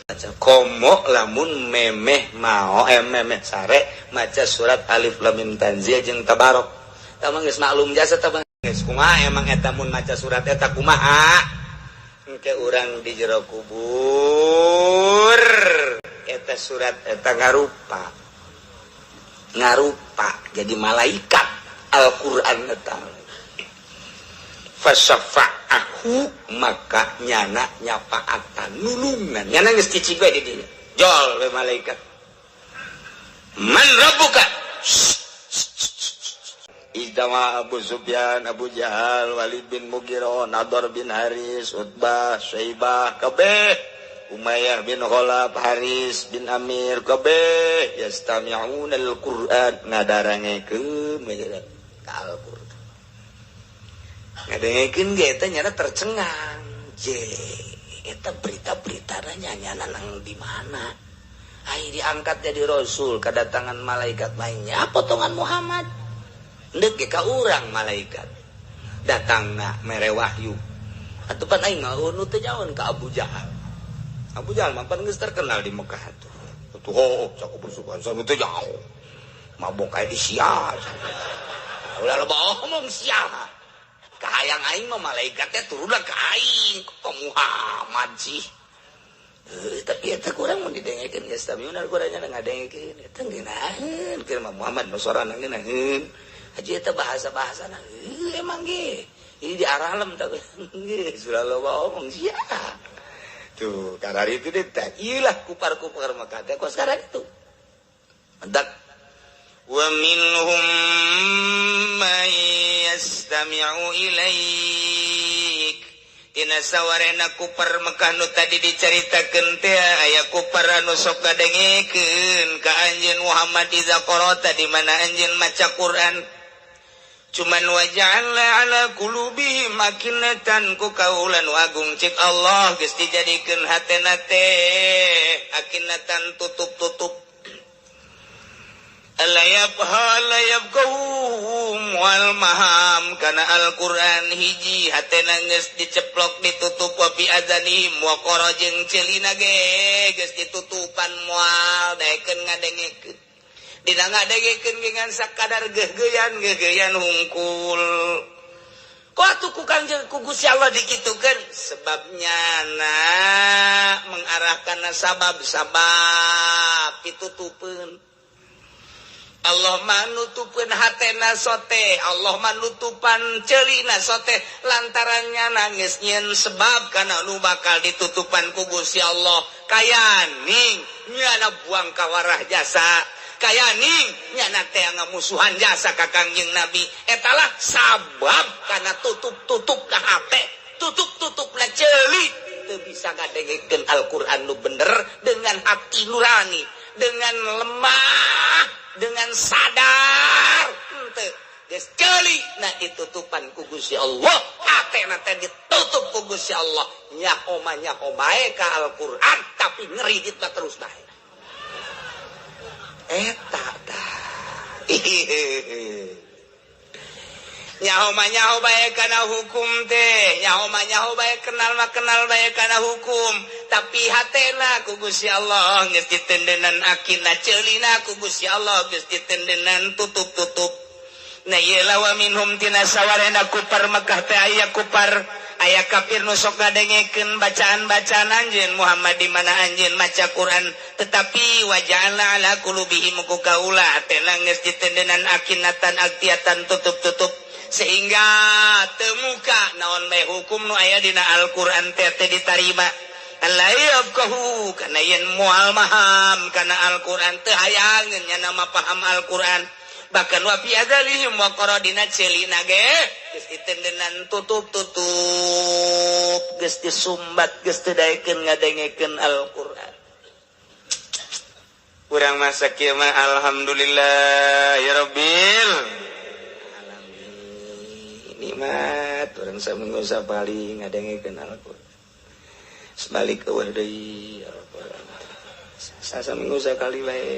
Maca komo lamun memeh mao, eh, memeh sare maca surat Alif Lam Mim Tanzil jeung Tabarok. Tah mah geus maklum jasa, tah mah geus kumaha emang eta mun maca surat eta kumaha engke urang di jero kubur. Eta surat eta ngarupa ngarupa jadi malaikat Al-Qur'an eta. Fasyafa'ahu, maka nyana nyapaatan, nulungan. Nyana geus cicing we di dinya, jol we malaikat, "Man rabbuka?" Ijtama Abu Sufyan, Abu Jahal, Walid bin Mughirah, Nadar bin Haris, Utbah, Syaibah, kabeh, Umayyah bin Khalaf, Haris bin Amir, kabeh yastami'una al-Qur'an, ngadarangekeun we ka Al-Qur'an. Ngadengekeun ge eta nyana tercengang. Je, eta berita-berita nyana nang di mana? Ai diangkat jadi rasul, kedatangan malaikat lainnya, potongan Muhammad. Ndek ge ka urang malaikat. Datangna mere wahyu. Atuh pan aing mah nu teu nyaon ka Abu Jahal. Abu Jahal mah pan geus terkenal di Mekah tuh. Atuh oh, cak Abu Sufyan nu teu jauh. Mabok aya di sia. Ulah loba omong sia. Kahayang aing mah malaikatnya turunlah ka aing, kok Muhammad sih. Eh, tapi eta kurang mun didengekeun geus, tapi bener kurangnya ngadengekeun eta ngeunaheun keur mah Muhammad nu sorana ngeunaheun. Haji eta bahasa-bahasana emang ge. Ini di arah alam tak geus ulah loba omong sia. Tuh, karena itu deh, teh iyalah kupar-kupar maka teh kok sekarang itu. Mendak wa minhum man yastami'u ilaik. Tina sawarehna kupar Mekah nu tadi dicaritakeun teh aya kupar anu sok ngadengekeun ka anjeun Muhammad iza qara'ta, di mana anjeun maca Quran. Cuman waja'alna ala qulubihim akinatan, ku kaula nu agung, cek Allah, geus dijadikeun hatena teh akinatan, tutup-tutup. Alla yafqahu, moal maham kana Al-Qur'an. Hiji, hatena geus diceplok, ditutup. Wa fi adzanihim waqara, jeung celina ge geus ditutupan, moal daekeun ngadengekeun. Dina ngadengekeun ge ngan sakadar geugeuyan geugeuyan hungkul. Kok atuh ku Kangjeng, ku Gusti Allah dikitukeun? Sebabnya na mengarahkan sabab-sabab ditutupeun. Allah manutupeun hatena sote, Allah manutupan celina sote, lantarannya nangis nyen sebab kana nu bakal ditutupan ku Gusti Allah. Kayaning nyana buang kawarah jasa, kayaning nyana teh ngamusuhan jasa ka Kangjeng Nabi. Etalah sabab kana tutup-tutup ka hate, tutup-tutup na ceuli, teu bisa ngadengekeun Al-Qur'an nu bener dengan hati nurani, dengan lemah, dengan sadar. Henteu, geus ceuli na ditutupan ku Gusti Allah, hatena teh ditutup ku Gusti Allah. Nyaho mah nyaho bae ka Al-Qur'an, tapi ngeridit mah terus bae. Eta tah nyaho mah nyaho bae kana hukum teh, nyaho mah nyaho bae, kenal mah kenal bae kana hukum, tapi hatena ku Gusti Allah geus ditendenan akina, ceulina ku Gusti Allah geus ditendenan tutup-tutup. Nah, ieu wa minhum, tina sawarehna kupar Mekah teh aya kupar, aya kafir nu sok ngadengekeun bacaan-bacaan anjeun Muhammad di mana anjeun maca Quran, tetapi waja'alna ala qulubihim, ku kaula hatena geus ditendenan akinatan, aktiatan, tutup-tutup, sehingga temuka naon bae hukum nu aya dina Al-Qur'an teh teh ditarima. La yafqahu, kana yen moal maham kana Al-Qur'an, teu hayangeun nya nama paham Al-Qur'an. Bahkan wa fi adzanihim waqara, dina celina ge geus ditendenan tutup-tutup, geus disumbat, geus teu daekeun ngadengekeun Al-Qur'an. Urang masa kieu mah alhamdulillah ya rabbil alamin, nikmat urang saminggu sapali ngadengekeun Al-Qur'an. Sebalik eueuh deui ya rabbal alamin. Saminggu sakali bae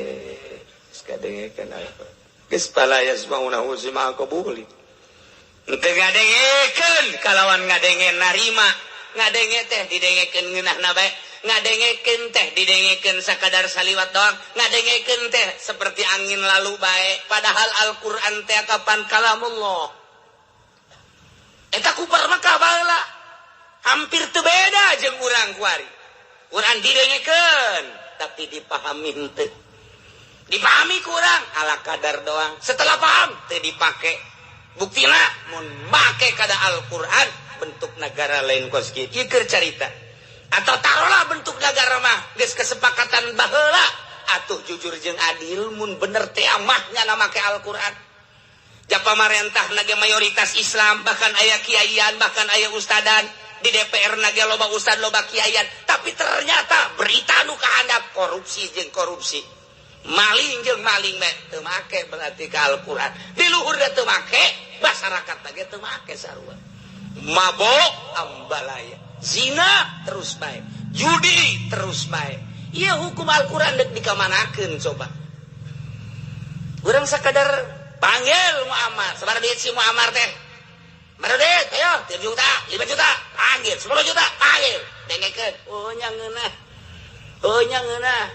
geus kadengekeun Al-Qur'an. Geus fala yasma'unahu sami'a qabuli. Teu ngadengekeun kalawan ngadenge narima. Ngadenge teh didengekeun ngeunahna bae, ngadengekeun teh. Ngadengekeun sakadar saliwat doang, ngadengekeun teh seperti angin lalu bae, padahal Al-Qur'an teh kapan kalamullah. Eta kupar Mekah baheula hampir teu beda jeung urang kuari. Quran didengekeun tapi dipahami henteu. Dipahami kurang ala kadar doang. Setelah paham teu dipake. Buktina mun make kada Al-Qur'an bentuk negara lain kos kieu. Ieu keur carita. Atau taruhlah bentuk negara mah geus kesepakatan baheula atuh jujur jeung adil mun bener teh mah nya make Al-Qur'an. Ja pamarentah nage mayoritas Islam, bahkan aya kiaian, bahkan aya ustadan di DPR nage loba ustad loba kiaian, tapi ternyata berita nu kahandap korupsi jeung korupsi, maling jeung maling meh teu make berarti ka Al-Qur'an. Di luhur teu make, masyarakat nage teu make sarua. Mabok ambalaya, zina terus bae, judi terus bae. Ieu hukum Al-Qur'an deuk dikamanakeun coba. Urang sakadar panggil Muammar, sabaraha duit si Muammar teh? Sabaraha duit? Ayo, 3 juta, 5 juta, panggil, 10 juta, panggil. Dengekeun. Oh nya ngeunah. Oh nya ngeunah.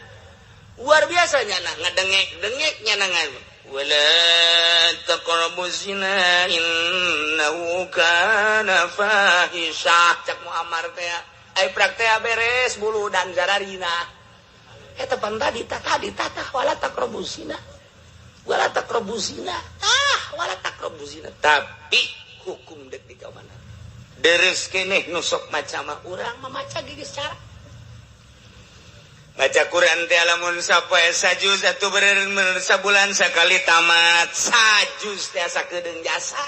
Luar biasa nya ngedengek-dengek nya nangan. Wala taqrabu zina innahu kana fahisyah. Cak Muammar teh. Ai praktek beres bulu dan zararina. Eta pan tadi tadi tata wala taqrabu zina. Wala taqrabu zina. Ah, wala taqrabu zina. Tapi hukum dek di kamana? Deres keneh nu sok maca mah urang mamaca geus cara. Baca Quran teh lamun sapoe sajuz atuh bener sabulan sakali tamat. Sajuz teh asa kedeung jasa.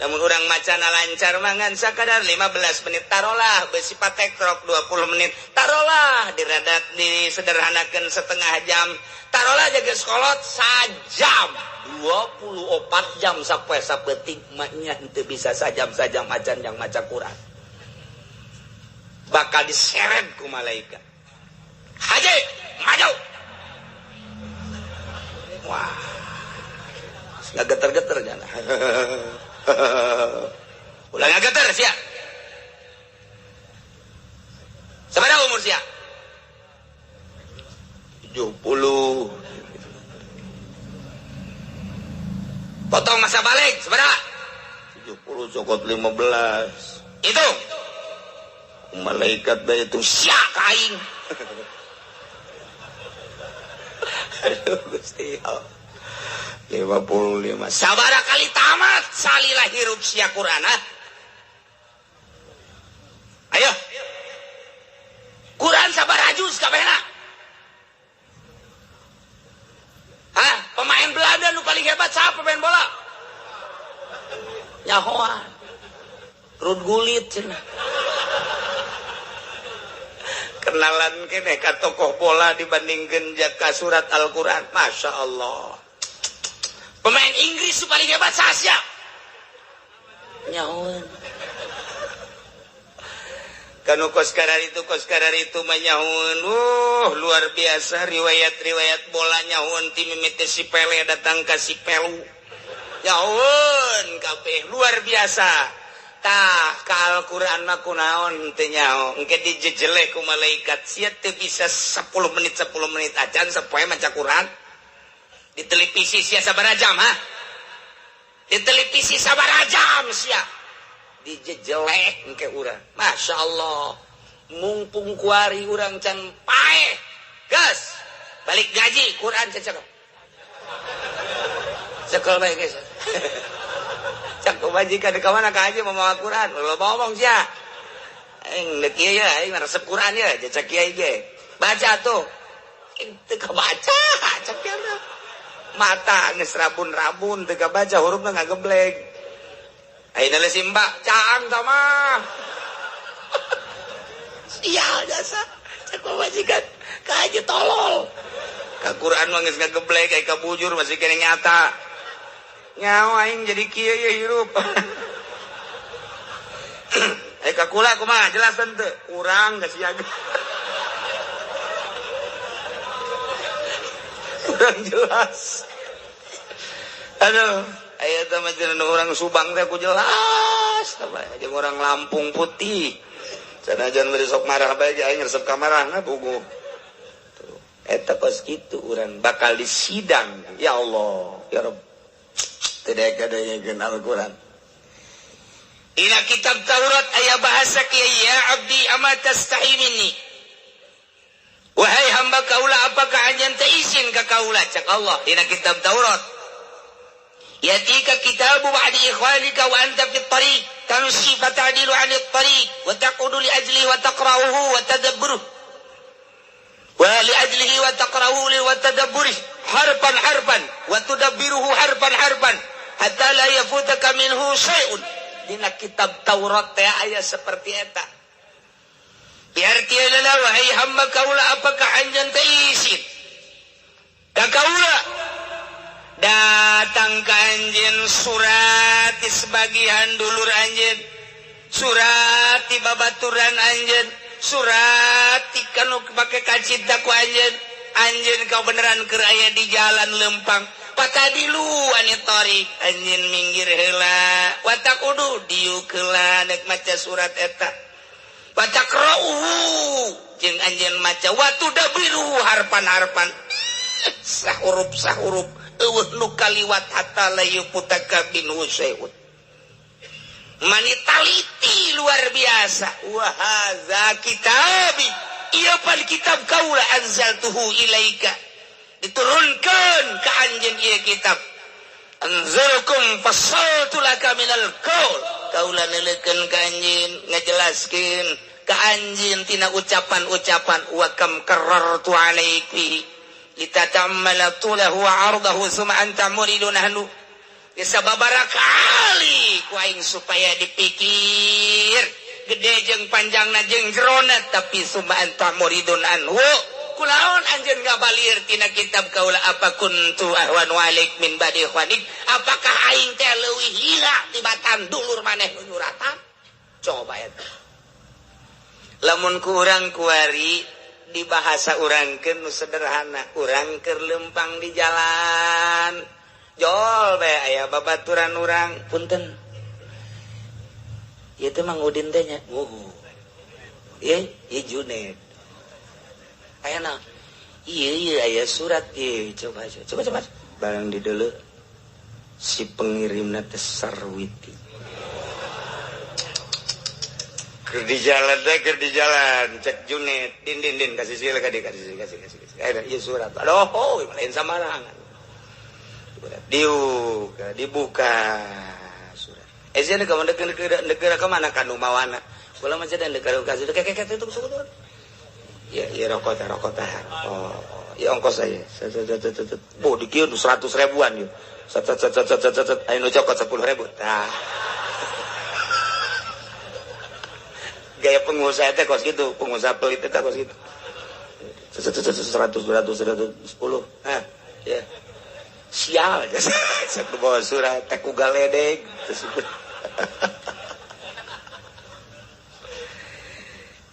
Lamun urang macana lancar mangan sakadar 15 menit tarolah besi patekrok 20 menit tarolah diradat disederhanakeun setengah jam tarolah jaga sekolot sajam 24 jam sapoe sapetik maknya henteu bisa sajam-sajam acan yang maca Quran bakal diseret ku malaikat. Haji maju. Wah, nggak geter-geter jangan. Ulah nggak geter sia. Sabaraha umur sia? 70. Potong masa balik sabaraha? 70 cokot 15. Itu malaikat bae itu sia ka aing. Aduh Gusti Allah. 55. Sabaraha kali tamat salila hirup sia Quran, ah? Ayo. Quran sabaraha juz kabehna? Hah? Pemain Belanda nu paling hebat siapa pemain bola? Nyahoan. Ruud Gullit cenah. Kenalan kene ka tokoh bola dibandingkeun jaka surat Al-Qur'an. Masya Allah. Pemain Inggris paling hebat se-Asia. Nyahoan. Kanu kos karar itu manyahoan. Luar biasa riwayat-riwayat bola nyahoan ti mimiti si Pele datang ka si Pelu. Nyahoan kabeh luar biasa. Tah ka Al-Qur'an mah kunaon teu nyaho. Engke dijejeleh ku malaikat sia teu bisa 10 menit 10 menit acan sapoe maca Qur'an. Di televisi sia sabaraha jam, ha? Di televisi sabaraha jam sia. Dijejelek engke urang. Masya Allah. Mumpung kuari urang can paeh. Gas. Balik gaji Quran cecek. Cekel bae geus. Cak majikan ka mana ka haji mamawa Quran. Lo ngomong sia. Aing deuk ieu ya, aing resep Quran ya, cecek kiai ge. Baca tuh. Aing teu kabaca, cek kieu. Mata geus rabun-rabun teu kabaca hurufna ngageblek. Ayeuna si mbak caang tah mah. Sial jasa. Cek majikan ka haji tolol. Ka Quran mah geus ngageblek aya ka bujur masih kene nyata. Nyawa aing jadi kieu ye hirup. Eh ka kula kumaha jelas teu? Urang geus siaga. Kurang jelas. Aduh, aya teh mah cenah urang Subang teh ku jelas teh jeung urang Lampung putih. Sanajan bari sok marah bae aing resep ka marahna puguh. Eta kos kitu urang bakal disidang. Ya Allah, ya Rabb. Tidak ada yang Al-Quran. Ina kitab Taurat aya bahasa kieu, ya abdi ama tastahi minni. Wahai hamba kaula, apakah anjeun teh isin ka kaula? Cak Allah dina kitab Taurat. Yatika kitabu ba'di ikhwanika wa anta fit tariq tamshi fata'dilu 'anil tariq wa taqudu li ajlihi wa taqra'uhu wa tadabburuhu wa li ajlihi wa taqra'uhu wa tadabburihi harfan harfan wa tudabbiruhu harfan harfan hatta la yafutaka minhu syai'un. Dina kitab Taurat teh aya seperti eta. Diartian adalah wahai hamba kaula, apakah anjeun teh isin ka kaula? Datang ka anjeun surat di sebagian dulur anjeun, surat di babaturan anjeun, surat di kanu pake kacinta ku anjeun. Anjeun kau beneran keur aya di jalan lempang, fata'dilu anit thariq, anjeun minggir heula, wa taqudu diuk heula nek maca surat eta, wa taqra'uhu jeung anjeun maca, wa tudabbiruhu harpan-harpan, sahurup sahurup, eueuh nu kaliwat, hatta la yufutaka minhu syai'un. Mani taliti luar biasa. Wa hadza kitabi, ieu pan kitab kaula, anzaltuhu ilaika, diturunkan ka anjeun ieu kitab, anzurkum fassaltu laka minal qaul, kaula neuleukeun ka anjeun, ngajelaskeun ka anjeun tina ucapan-ucapan, wa kam karartu alaiki litatammala tulahu wa ardahu summa anta muridun ahlu. Sababaraha kali ku aing supaya dipikir gede jeung panjangna jeung jerona, tapi summa anta muridun anhu, kulaon anjeun ngabalir tina kitab kaula? Apa kuntu ahwanu alik min badi ikhwanik, apakah aing teh leuwih hina tibatan dulur maneh nu nyuratan? Coba eta lamun ku urang kuari di bahasa urangkeun nu sederhana, urang keur lempang di jalan jol bae aya babaturan urang, punten, ieu teh Mang Udin teh nya? Oh, ieu ieu Junet aya na, iya iya, aya surat ieu, coba coba coba. Barang di dulu si pengirimna teh Sarwiti. Keur di jalan teh, keur di jalan, cek Junet, din din din, kasih sila ka kasih kasih kasih kasih, aya ieu surat. Aduh, oh, lain samarangan. Dibuka, dibuka surat. Eh, sih kamu negara kemana kan mawana? Kula mah dan negara kasih kayak kayak itu itu. Ya, ya rokok teh, rokok teh. Oh, ya ongkos aja. Oh, dikira 100 ribuan yuk. Set set set set set set. Ayo nu cokot 10.000. Tah. Gaya pengusaha teh kos gitu, pengusaha pelit teh kos gitu. Set set set 100 200 110. Hah, ya. Sial, saya bawa surat teh ku galedeg.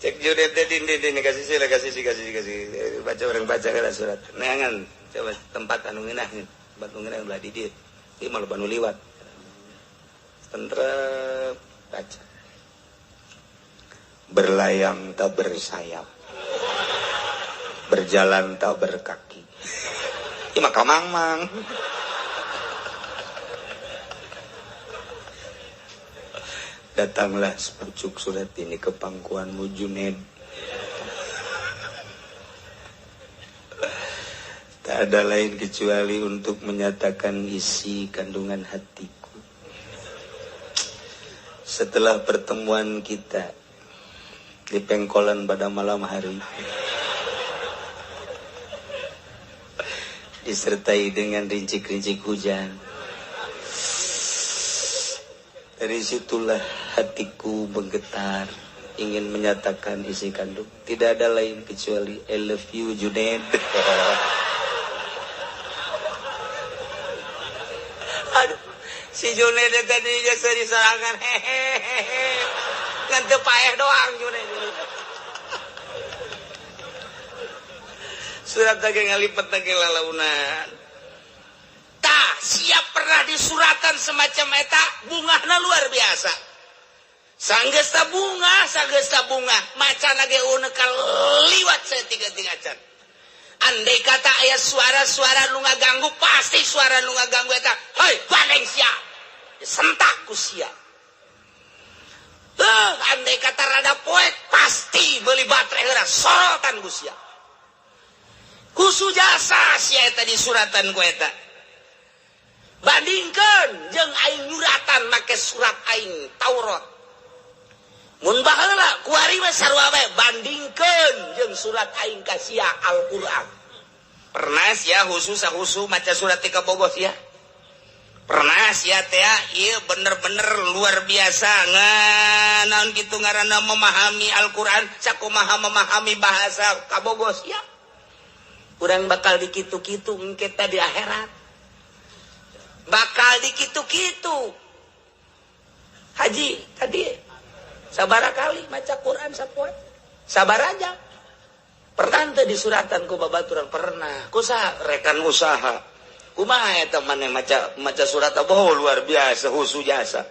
Cek judet teh din din din, kasih sila, kasih kasih kasih, baca orang baca kana surat. Neangan coba tempat anu ngeunah, tempat anu ngeunah belah di dieu. Ieu mah loba nu liwat. Tentrem baca. Berlayang tak bersayap, berjalan tak berkaki. Ieu mah kamang-mang. Datanglah sepucuk surat ini ke pangkuanmu Juned. Tak ada lain kecuali untuk menyatakan isi kandungan hatiku. Setelah pertemuan kita di pengkolan pada malam hari, disertai dengan rincik-rincik hujan. Dari situlah hatiku menggetar, ingin menyatakan isi kandung. Tidak ada lain kecuali I love you Juned. Aduh, si Juned tadi jasa diserangan, hehehe, ngan teu paeh doang Juned. Surat lagi ngalipet lagi lalaunan. Tah, siap pernah disuratan semacam eta, bungahna luar biasa. Sanggesta bunga, sanggesta bunga, macan lagi unek liwat saya tiga-tiga can. Andai kata aya suara-suara nu ngaganggu, pasti suara nu ngaganggu eta, hei bandeng sia, sentak ku sia. Andai kata rada poek, pasti beli baterai heula sorotan ku sia. Khusus jasa sia eta disuratan ku eta. Bandingkeun jeung aing nyuratan make surat aing Taurat. Mun baheula kuari mah sarua bae, bandingkeun jeung surat aing ka sia Al-Qur'an. Pernah sia khusus khusus maca surat ti kabogoh sia? Pernah sia teh ieu bener-bener luar biasa naon kitu ngaranna memahami Al-Qur'an sakumaha memahami bahasa kabogoh sia. Urang bakal dikitu-kitu engke teh di akhirat. Bakal dikitu-kitu. Haji tadi sabara kali maca Quran sapoe? Sabar aja. Pernah teu disuratan ku babaturan? Pernah. Kusaha rekan usaha. Kumaha eta maneh maca maca surat oh luar biasa khusus jasa.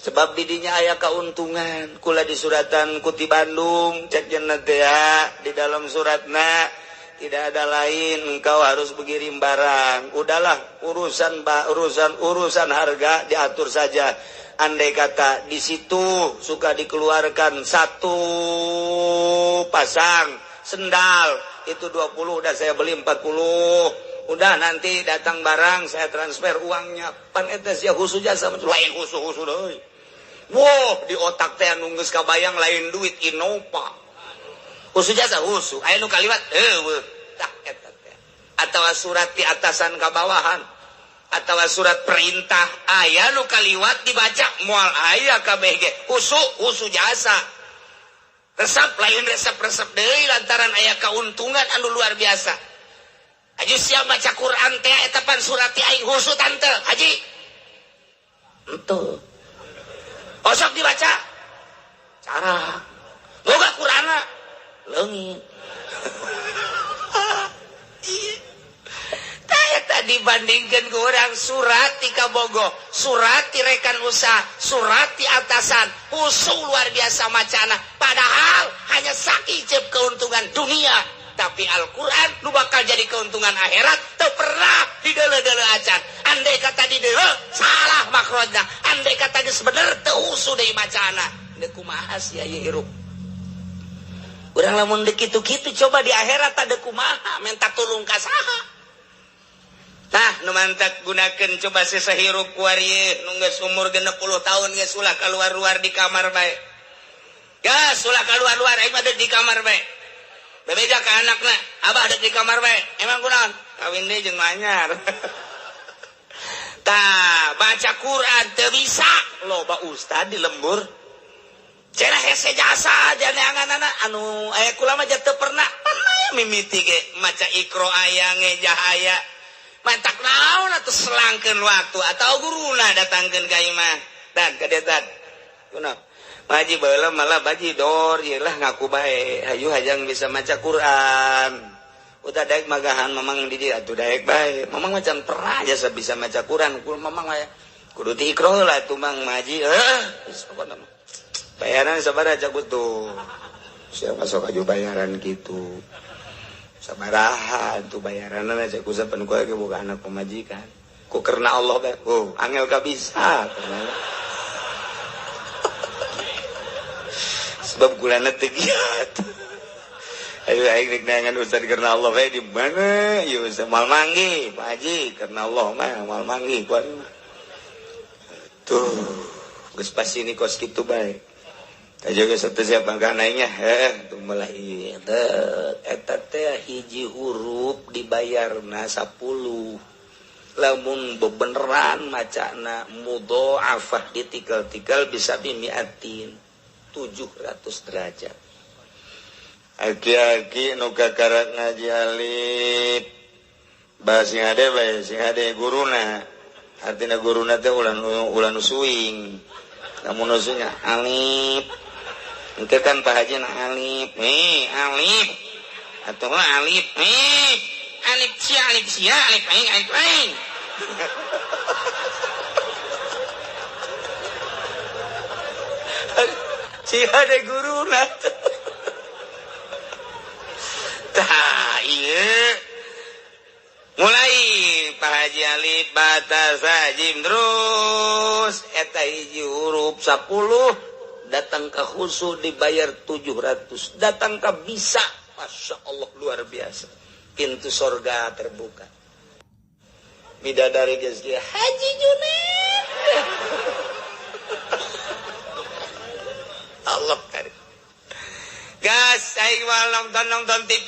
Sebab didinya aya kauntungan. Kula disuratan ku ti Bandung cek cenah teh di dalam suratna tidak ada lain, engkau harus mengirim barang. Udahlah urusan urusan harga diatur saja. Andai kata di situ suka dikeluarkan satu pasang sendal itu 20, udah saya beli 40. Udah nanti datang barang saya transfer uangnya. Pan eta sia khusus jasa lain khusus-khusus deui. Wow, di otak teh anu geus kabayang lain duit Innova. Khusus jasa khusus, aya nu kaliwat eueuh tah eta teh. Atawa surat di atasan ka bawahan, atawa surat perintah aya nu kaliwat dibaca moal aya kabeh ge. Khusus khusus jasa. Resep lain resep-resep deui lantaran aya kauntungan anu luar biasa. Haji sia maca Quran teh eta pan surat ti aing khusus tante, haji. Henteu. Osok dibaca. Cara. Boga Qur'anna leungit. Tah dibandingkeun ku urang surat ti kabogoh, surat ti rekan usaha, surat ti atasan, khusus luar biasa macana. Padahal hanya sakiceup keuntungan dunia, tapi Al-Qur'an nu bakal jadi keuntungan akhirat teu pernah dideuleu-deuleu acan. Andai kata dideuleu salah makrojna, andai kata geus bener teu husu deui macana. Deuk kumaha sia ieu hirup? Urang lamun deuk kitu-kitu coba di akhirat teh kumaha minta tulung ka saha. Tah nu mantak gunakeun coba sesahirup kuari nu geus umur 60 tahun geus ulah kaluar-luar di kamar bae. Geus ulah kaluar-luar aing mah deuk di kamar bae. Bebeja ka anakna, abah deuk di kamar bae. Emang kunaon? Kawin deui jeung manyar. Tah baca Quran teu bisa, loba ustad di lembur. Cenah hese jasa janeanganana anu aya kula mah teu pernah pernah mimiti ge maca Iqra aya ngejah aya. Mantak naon atuh selangkeun waktu atau guruna datangkeun ka imah. Dan ka dieu tan. Kunaon? Baji baheula malah baji dor ieu lah ngaku bae. Hayu hayang bisa maca Quran. Udah daek magahan mamang di dieu atuh daek bae. Mamang macan pernah jasa bisa maca Quran. Kudu mamang mah kudu ti Iqra lah atuh mang maji. Heuh, geus pokona mah. Bayaran sabaraha cak tuh. Siapa sok aju bayaran gitu. Sabaraha tuh bayaranna cak usapan ku ge boga anak pemajikan. Ku karena Allah bae. Oh, angel ka bisa karena. Sebab gulana teu giat. Ayo aing rek neangan ustad karena Allah bae di mana? Ieu ustad moal manggih, Pak Haji, karena Allah mah moal manggih ku aing. Tuh, geus pasti ini kos kitu bae. Aja geus teu siap angkana nya, heh, tuh malah ieu eta teh hiji huruf dibayarna 10. Lamun bebeneran macana mudhoafah ditikal-tikal bisa bimiatin 700 derajat. Aki-aki nu kakarak ngaji alif bah sing hade bae sing hade guruna. Artina guruna teh ulah nu suing. Lamun nu suing alif. Engke kan Pak Haji na alif, nih alif. Atau alif, nih alif sia alif aing alif aing. Sia hade guruna. Tah ieu Mulai Pak Haji alif bata jim terus eta hiji huruf 10 datang ke khusu dibayar 700, datang ke bisa, Masya Allah luar biasa, pintu sorga terbuka. Bidadari geus Haji Junet. Allah karim. Gas aing moal nonton TV,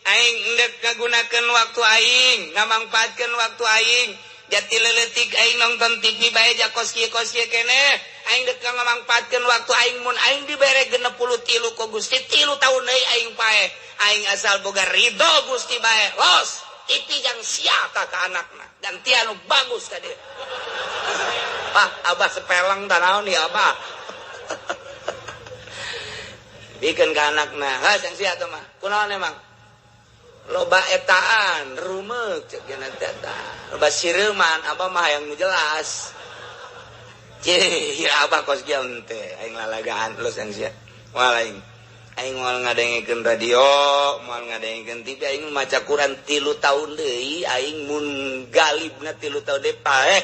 aing endek ngagunakeun waktu aing, ngamangpaatkeun waktu aing. Jati leuletik aing nonton TV bae ja kos kieu keneh. Aing dek ngamangpaatkeun waktu aing mun aing dibere 63 ku Gusti 3 tahun deui aing paeh. Aing asal boga ridho Gusti bae. Los TV yang siapa ka anakna gantian nu bagus ka dieu. Pak, abah sepeleng tanaon ya abah. Bikin ke anakna, ha yang sia teh mah. Kunaon emang? Loba etaan, rumeuk cek geuna teh eta. Loba sireuman, abah mah hayang nu jelas. Cih, ya abah kos kieu teh, aing lalagaan los yang sia. Moal aing. Aing moal ngadengekeun radio, moal ngadengekeun TV, aing maca Quran 3 tahun deui, aing mun galibna 3 tahun deui paeh,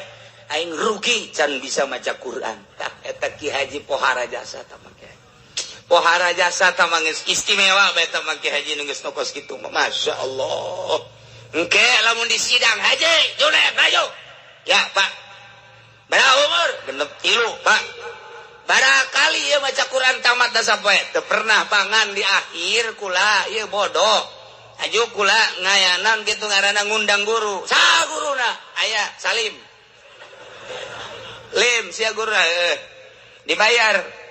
aing rugi can bisa maca Quran. Tah eta Ki Haji pohara jasa tah mah. Pohara jasa tah mah geus istimewa bae tah mah Ki Haji nu geus kos kitu mah. Masya Allah. Engke lamun di sidang Haji Junet ayo. Ya Pak. Berapa umur? 63 Pak. Barakali ya maca Quran tamat da sapoe. Teu pernah pangan di akhir kula ieu bodoh. Aju kula ngayanan kitu ngaranna ngundang guru. Saha guruna? Aya Salim. Lim sia guruna dibayar.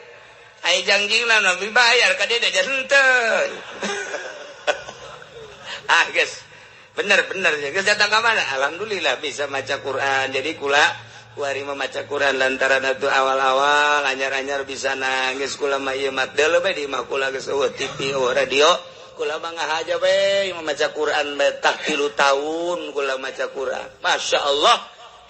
Ai jangjingna nu dibayar ka dieu da henteu. Ah geus. Bener geus datang ka mana? Alhamdulillah bisa maca Quran. Jadi kula kuari maca Quran lantaran atuh awal-awal anyar-anyar bisa nangis kula mah ieu mah deuleu bae di imah kula geus eueuh TV eueuh radio kula mah ngahaja bae maca Quran bae tah 3 tahun kula maca Quran. Masya Allah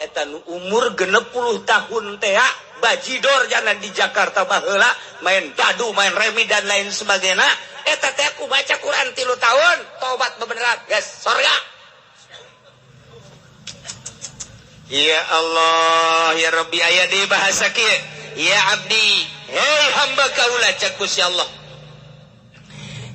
eta nu umur 60 tahun teh bajidor jana di Jakarta baheula main dadu main remi dan lain sebagainya eta teh aku baca Quran 3 tahun tobat bebeneran geus sorga. Ya Allah ya Rabbi aya di bahasa kieu ya abdi hei hamba kaula cak Gusti Allah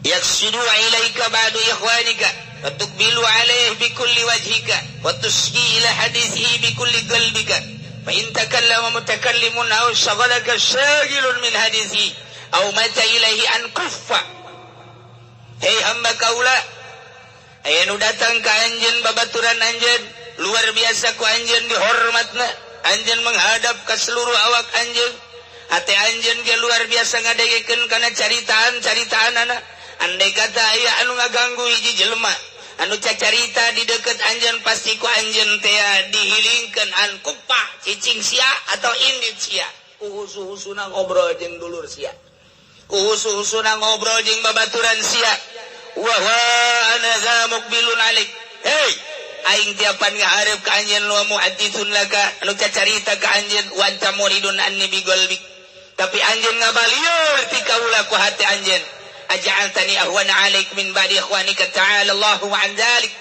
yaksidu ilaika ba'du ikhwanika wa tuqbilu alaihi bi kulli wajhika wa tusqi ila hadithihi bi kulli qalbika fa in takallama mutakallimun aw shaghalaka shaghilun min hadithihi aw mata ilaihi an kuffa. Hei hamba kaula aya nu datang ka anjeun babaturan anjeun luar biasa ku anjeun dihormatna, anjeun menghadap ke seluruh awak anjeun, hati anjeun ge luar biasa ngadengekeun kana caritaan-caritaanana. Andai kata aya anu ngaganggu hiji jelema anu cacarita di deukeut anjeun pasti ku anjeun teh dihilingkeun an kupa cicing sia atau indit sia. Kuhusu-husuna ngobrol jeung dulur sia, kuhusu-husuna ngobrol jeung babaturan sia. Wa wa ana za muqbilun alik. Hei aing tiapan ngahareup ka anjeun wa muhadditsun laka anu cacarita ka anjeun wa anta muridun anni bi qalbik, tapi anjeun ngabalieur ti kaula ku hati anjeun. Aj'altani ahwana alaik min ba'di ikhwanika ta'ala Allahu an dzalik.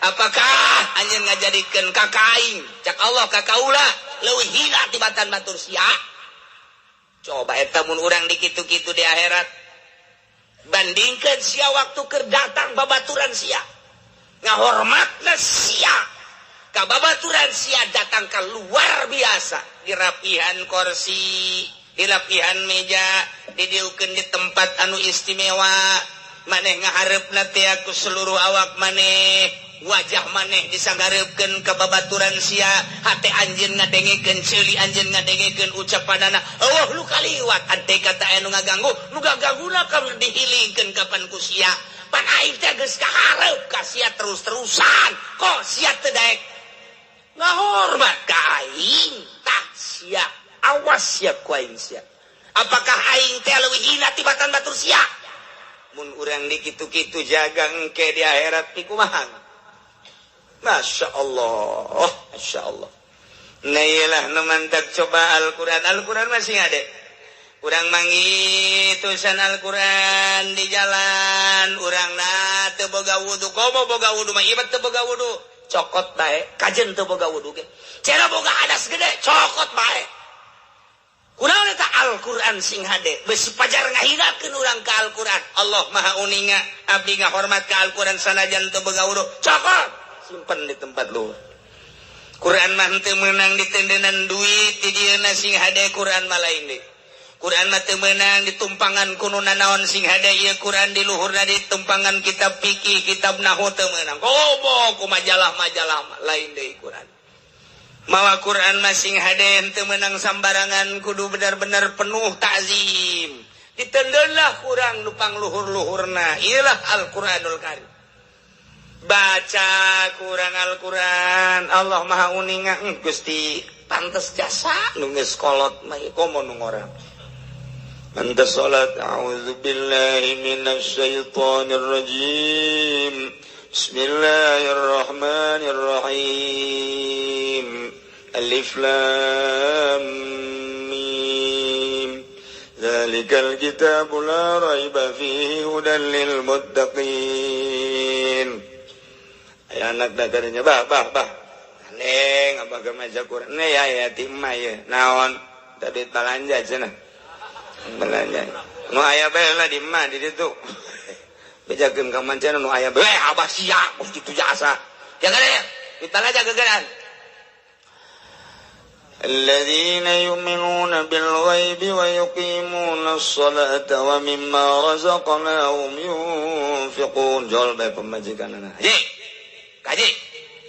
Apakah anjeun ngajadikeun ka aing cak Allah ka kaula leuwih hina tibatan batur sia? Coba eta mun urang dikitu-kitu di akhirat, bandingkeun sia waktu keur datang babaturan sia ngahormatna sia ka babaturan sia datang ka luar biasa dirapihan kursi, dirapihan meja, didiukeun di tempat anu istimewa, maneh ngahareupna teh ku seluruh awak maneh, wajah maneh disanggareupkeun ka babaturan sia, hate anjeun ngadengekeun, ceuli anjeun ngadengekeun ucapanana. Eueuh lu kaliwat ante kata anu ngaganggu, nu gagangguna ka dihilingkeun kapan ku sia. Pan aing teh geus kahareup ka sia terus-terusan, kok sia teu daek ngahormat ka aing? Tah sia, awas sia ku aing sia. Apakah aing teh leuwih hina tibatan batur sia? Mun urang dikitu-kitu jaga engke di akhirat pikumaha? Masya Allah, Masya Allah. Nah iyalah nu mantak coba Al-Quran. Al-Quran masih ada. Urang mangi tulisan Al-Quran di jalan. Urang na teu boga wudu. Komo boga wudu mah ieu teu boga wudu. Cokot bae, kajen teu boga wudu ge. Cera boga hadas gede, cokot bae. Kunaon eta Al-Qur'an sing hade, besi pajar ngahinakeun urang ka Al-Qur'an. Allah Maha Uninga, abdi ngahormat ka Al-Qur'an sanajan teu boga wudu. Cokot, simpen di tempat luhur. Quran mah teu meunang ditendenan duit di dieuna sing hade Quran mah lain deui. Quran mah teu meunang ditumpangan ku nu nanaon sing hade ieu Quran di luhurna ditumpangan kitab fikih, kitab nahwu teu meunang. Gobo ku majalah-majalah lain deui Quran. Mawa Quran mah sing hade teu meunang sambarangan kudu benar-benar penuh ta'zim. Ditendeunlah kurang nu pangluhur-luhurna. Ieulah Al-Qur'anul Karim. Baca kurang Al-Qur'an, Allah Maha Uninga Gusti pantes jasa nu geus kolot mah komo nu ngora. Pantes salat a'udzubillahi minasyaitonir rajim. Bismillahirrahmanirrahim. Alif lam mim. Dzalikal kitabu la raiba fihi hudan lil muttaqin. Aya anak dagarnya bah bah bah. Neng abah ge maca Quran. Ne ya ya ti emak ye. Naon? Tadi balanja cenah. Belanja. Nu aya bae lah di emak di ditu. Bejakeun ka mancana nu aya bae abah sia kitu jasa. Jaga deh, ditalaja gegeran. Alladzina yu'minuna bil ghaibi wa yuqimuna as-salata wa mimma razaqnahum yunfiqun. Jol bae pamajikanna. Haji. Kaji.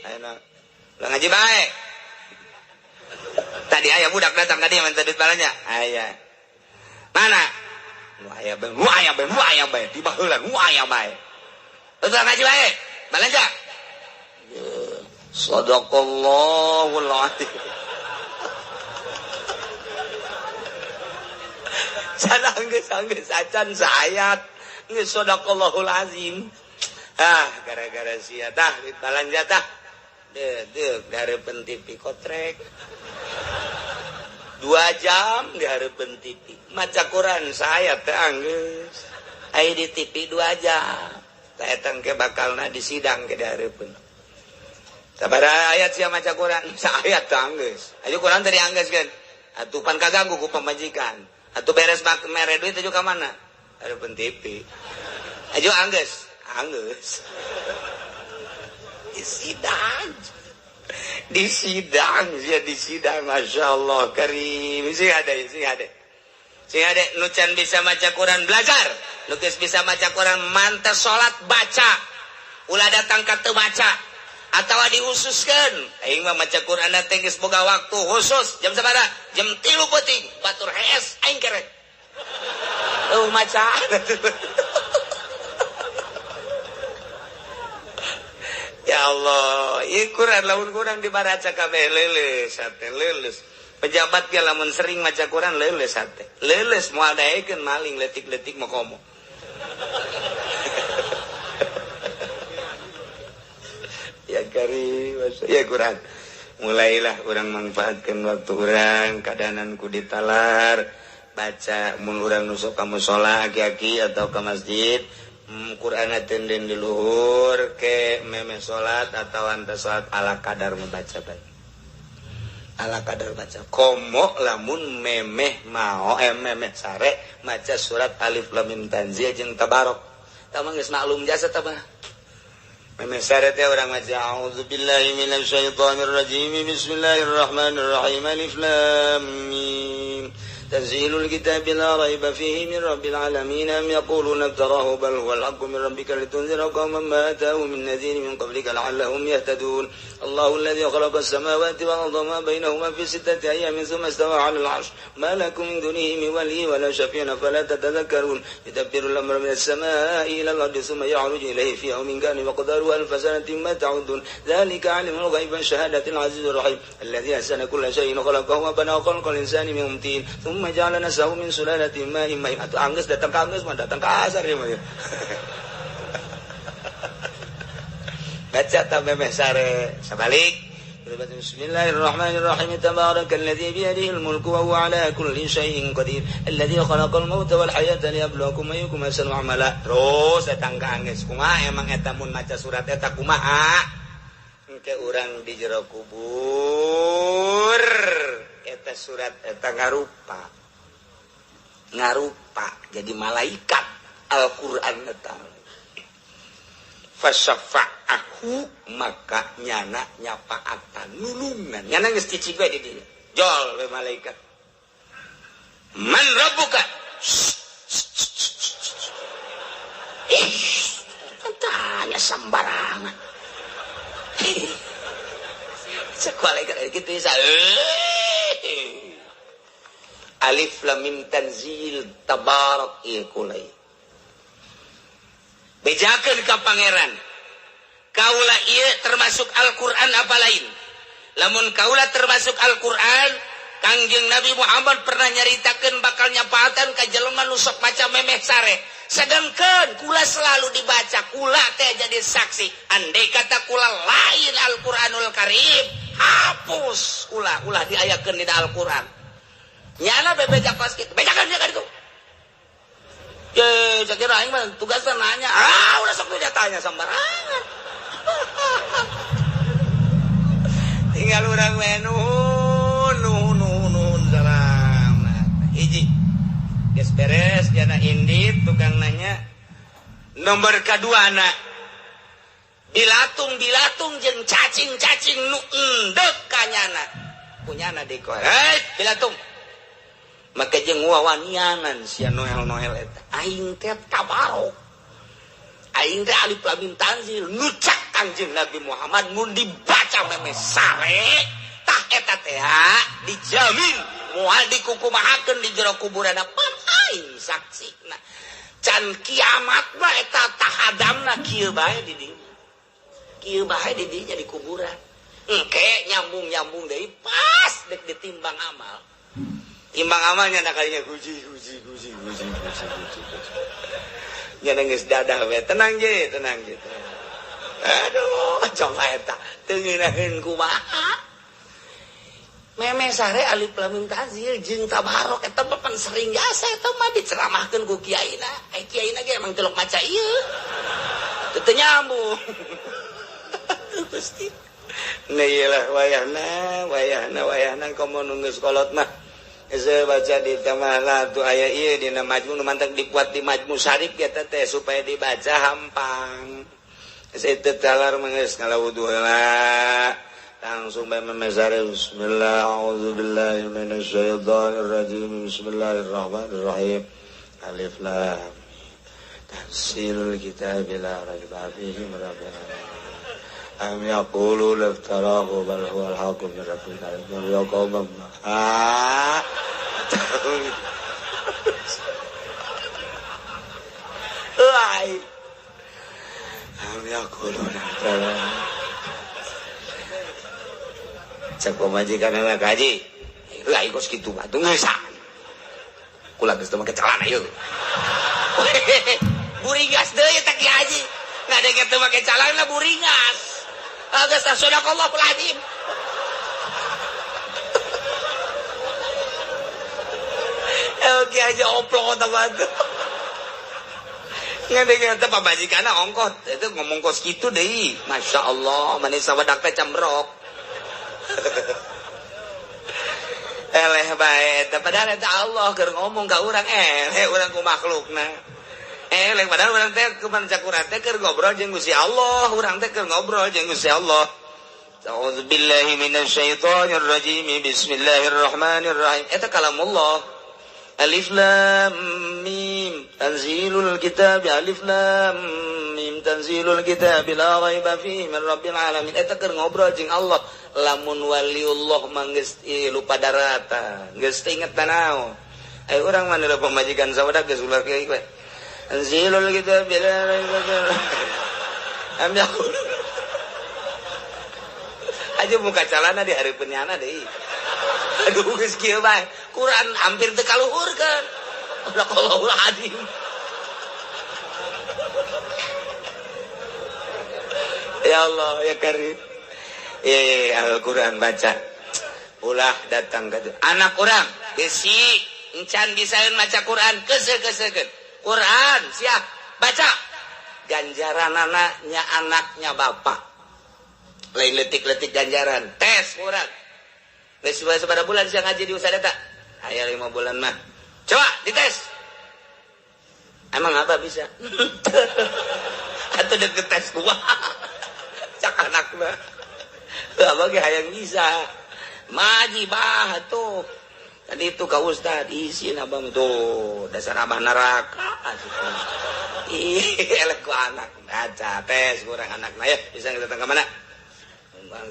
Ayeuna ulah ngaji bae. Tadi aya budak datang ka dieu minta duit balanja. Aya. Mana? Nu aya bae, nu aya bae, nu aya bae, di baheula nu aya bae. Ulah ngaji bae, balanja. Sadaqallahul azim. Sana geus acan saayat. Geus sadaqallahul azim. Ah, gara-gara sia tah balanja tah. Deuk dihareupeun TV kotrek. 2 jam dihareupeun TV. Maca Quran saya teh anggeus. Aya di TV 2 jam. Tah eta engke bakalna di sidang ke dihareupeun. Sabaraha ayat sia maca Quran? Saayat teh anggeus. Ayo Quran tadi anggeus kan. Atuh pan kaganggu ku pamajikan. Atuh beres mak mere duit atuh ka mana? Hareupeun TV. Ayo anggeus, anggeus. Di sidang. Di sidang, ya di sidang, Masya Allah karim. Sing ada, sing ada. Sing ada, nu can bisa maca Quran belajar. Nu geus bisa maca Quran mantes salat baca. Ulah datang ka teu maca. Atawa dihususkeun. Aing mah maca Quran teh geus boga waktu khusus. Jam sabaraha? Jam 3 peuting. Batur hees aing kerek. Eueuh maca. Ya Allah, ieu Quran lamun kurang dibaraca kabeh leuleus hate leuleus. Pejabat ge lamun sering maca Quran leuleus hate. Leuleus moal daekeun maling leutik-leutik mah komo. Ya karim, ya Quran. Mulailah urang manfaatkeun waktu urang, kadanan ku ditalar, baca mun urang nusuk ka musala aki-aki atau ka masjid. Quran tenden di luhur ke meme salat atau anta salat ala kadar membaca baik. Ala kadar baca. Komo lamun memeh mao memeh sare maca surat Alif Lam Mim Tanzil jeung Tabarok. Tah mah geus maklum jasa tah mah. Memeh sare teh urang maca auzubillahi minasyaitonir rajim bismillahirrahmanirrahim alif lam mim تنزيل الكتاب لا ريب فيه من رب العالمين أم يقولون افتراه بل هو الحق من ربك لتنذر قوما ما أتاهم من نذير من قبلك لعلهم يهتدون الله الذي خلق السماوات والأرض وما بينهما في 6 أيام ثم استوى على العرش ما لكم من دونه من ولي ولا شفيع فلا تتذكرون يدبر الأمر من السماء إلى الأرض ثم يعرج إليه في يوم كان مقداره 1000 سنة ما تعدون ذلك عالم الغيب والشهادة العزيز الرحيم الذي أحسن كل شيء خلقه وبنى خلق الإنسان من طين ثم جعل نسله من سلالة ماء مهين. Atau anggeus datang ka anggeus mah datang ka asar ieu mah. Baca ta memeh sare sabalik. Bismillahirrahmanirrahim. Tabarakalladzi biyadihil mulku wa huwa ala kulli syai'in qadir. Alladzi khalaqal mauta wal hayata liyabluwakum ayyukum ahsanu amala. Terus datang ka anggeus. Kumaha emang eta mun maca surat eta kumaha? Engke urang di jero kubur eta surat eta ngarupa. Ngarupa jadi malaikat Al-Qur'an eta. Fasyafa'ahu maka nyana nyapaatan nulungan. Nyana geus cicing we di dinya. Jol we malaikat. Man rabbuka? Ih, tanya sembarangan. Cek malaikat gitu ya. Alif lam mim tanzil tabarak ieu kulai. Bejakeun ka pangeran. Kaula ieu termasuk Al-Qur'an apa lain? Lamun kaula termasuk Al-Qur'an, Kangjeng Nabi Muhammad pernah nyaritakeun bakal nyapaatan ka jelema nu sok maca memeh sare. Sedangkan kula selalu dibaca, kula teh jadi saksi. Andai kata kula lain Al-Qur'anul Karim, hapus kula, ulah diayakeun dina Al-Qur'an. Nyana bebeja kos kitu, bejakeun dia ka ditu. Ye, saya kira aing mah tugasna nanya. Ah, ulah sok nu tanya sembarangan. Tinggal urang we nuhun nuhun nuhun salam. Hiji. Geus beres jana indit tukang nanya. Nomor kadua anak. Bilatung-bilatung jeung cacing-cacing nu endek ka nyana. Punyana deui. Hei, bilatung. Maka jeung wawanianan sia Noel-Noel eta. Aing teh tabarok. Aing teh alif lam mim tanzil nu cak Kangjeng Nabi Muhammad mun dibaca memeh sare tah eta teh dijamin moal dikukumahakeun di jero kuburanna pan aing saksina. Can kiamat mah eta tahadamna kieu bae di dinya. Kieu bae di dinya di kuburan. Engke nyambung-nyambung deui pas dek ditimbang amal. Timbang amalnya nak kalinya guji guji guji guji guji guji. Nya geus dadah we tenang je, tenang je. Aduh, coba eta teu ngeunaheun kumaha. Meme sare alif lam mim tanzil jeung tabarok eta mah pan sering jasa eta mah diceramahkeun ku kiaina. Ai kiaina ge emang telok maca ieu. Teu nyambung. Gusti. Nah iyalah wayahna, wayahna, wayahna komo nu geus kolot mah. Saya baca di tamah tuh aya ieu dina majmu nu mantak dibuat di majmu syarif eta teh supaya dibaca hampang. Saya teu talar mah geus ngala wudu heula. Langsung bae memesare bismillah auzubillahi minasyaitonir rajim bismillahirrahmanirrahim. Alif lam tanzilul kitabi la raiba fihi min rabbil alamin. Am yaqulu laftarahu bal huwal haqqu min rabbika ya qaum ah ai am yaqulu laftarahu cek pamajikan anak haji lah kos kitu mah teu geus kula geus teu make celana ieu buringas deui teh ki haji ngadenge teu make celana buringas. Geus sadaqallahul azim. Oke aja oplok otak batu. Ngadenge teh pamajikanna ongkoh itu ngomong kos kitu deui. Masya Allah, manis sawadak teh cambrok. Eleh bae eta padahal eta Allah keur ngomong ka urang eleh urang ku makhlukna. Eleh padahal urang teh kuman cak urang teh keur ngobrol jeung Gusti Allah, urang teh keur ngobrol jeung Gusti Allah. A'udzubillahi minasyaitonir rajim. Bismillahirrahmanirrahim. Eta kalamullah. Alif lam mim tanzilul kitab alif lam mim tanzilul kitab la raiba fihi min rabbil alamin. Eta keur ngobrol jeung Allah. Lamun waliullah mah geus lupa daratan, geus teu inget naon. Ai urang mah nu pamajikan sawadak geus ulah kieu we. Tanzilul kitab la raiba fihi. Am yaqulu. Aja muka calana di hareupeun nyana deui. Aduh geus kieu bae. Quran hampir teu kaluhurkeun. Sadaqallahul azim. Ya Allah ya Karim. Al-Quran baca. Ulah datang ke anak urang besi encan bisaeun maca Quran keuseuh-keuseuhkeun. Quran siap baca. Ganjaranana nya anaknya bapak. Lain letik-letik ganjaran. Tes urang. Geus sabaraha bulan sia ngaji di ustad eta? Aya 5 bulan mah. Coba dites. Emang apa bisa? Atau deket tes gua. Cak anak mah. Abah ge hayang bisa. Maji bah tuh. Tadi itu ka ustad isin abah tuh dasar abah neraka. Ih, elek ku anak. Baca tes kurang anak ya bisa datang ke mana?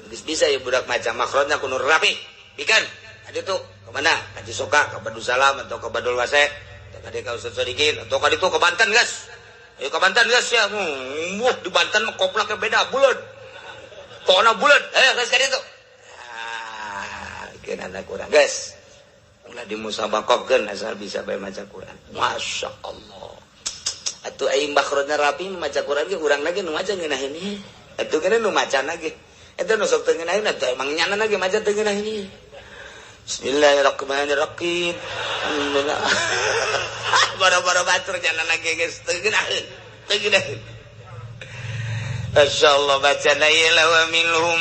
Bisa ya budak maca makhrajna kudu rapi. Bikan tadi tuh ke mana? Ka Cisoka, ke Badusalam atau ke Badul Wase. Atau tadi ka Ustaz Sodikin atau ka ditu ke Banten, guys. Ayo ke Banten, guys ya. Wah, di Banten mah koplaknya beda, bulat. Pokoknya bulat. Ayo guys ka ditu. Ah, bikin anak kurang, guys. Ulah dimusabaqahkeun asal bisa bae maca Quran. Masya Allah. Atuh aing makhrajna rapi maca Quran ge urang lagi nu maca ngeunaheun ieu. Atuh kana nu macana ge. Eta nu sok teu ngeunaheun atuh emang nyana ge maca teu ngeunaheun ieu. Bismillahirrahmanirrahim. Alhamdulillah. Boro-boro batur nyana ge geus teu ngeunaheun. Teu ngeunaheun. Masyaallah bacana ieu wa minhum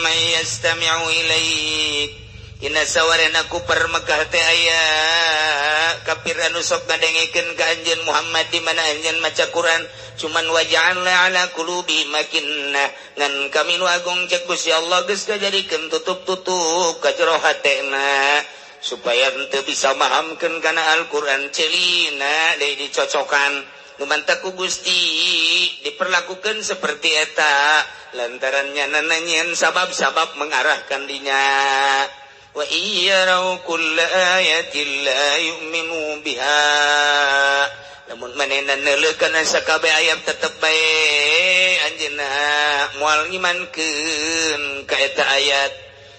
may yastami'u ilaik. Dina sawarena ku Mekah teh aya kafir anu sok ngadengekeun ka anjeun Muhammad di mana anjeun maca Quran cuman waja'alna ala qulubi makinna ngan kami nu agung cek Gusti Allah geus kajadikeun tutup-tutup ka jero hatena supaya henteu bisa mahamkeun kana Al-Qur'an celina deui dicocokan nu mantak ku Gusti diperlakukan seperti eta lantaran nyana nanyian sabab-sabab mengarahkan dinya. Wa iyyarau kulla ayatin la yu'minu biha lamun manehna neuleukeun sakabeh ayat tetep bae anjeunna moal ngimankeun ka eta ayat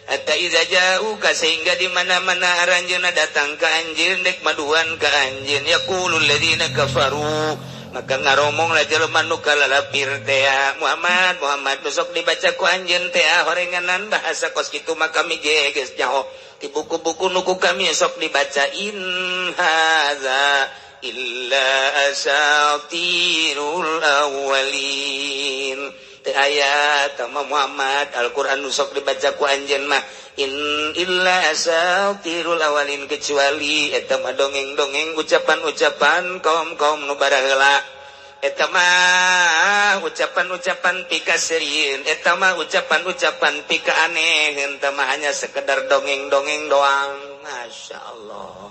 hatta iza ja'uka sehingga di mana-mana aranjeunna datang ka anjeun dek maduan ka anjeun yaqulul ladzina kafaru maka ngaromong lah jelema nu kalalapir teh Muhammad Muhammad nu sok dibaca ku anjeun teh horenganan bahasa kos kitu mah kami ge geus nyaho di buku-buku nu ku kami sok dibaca in hadza illa asatirul awwalin teh aya tah Muhammad Al-Qur'an nu sok dibaca ku anjeun mah in illa asatirul awalin kecuali eta mah dongeng-dongeng ucapan-ucapan kaum-kaum nu baraheula eta mah ucapan-ucapan pikaseurieun eta mah ucapan-ucapan pika aneh eta mah hanya sekedar dongeng-dongeng doang. Masya Allah.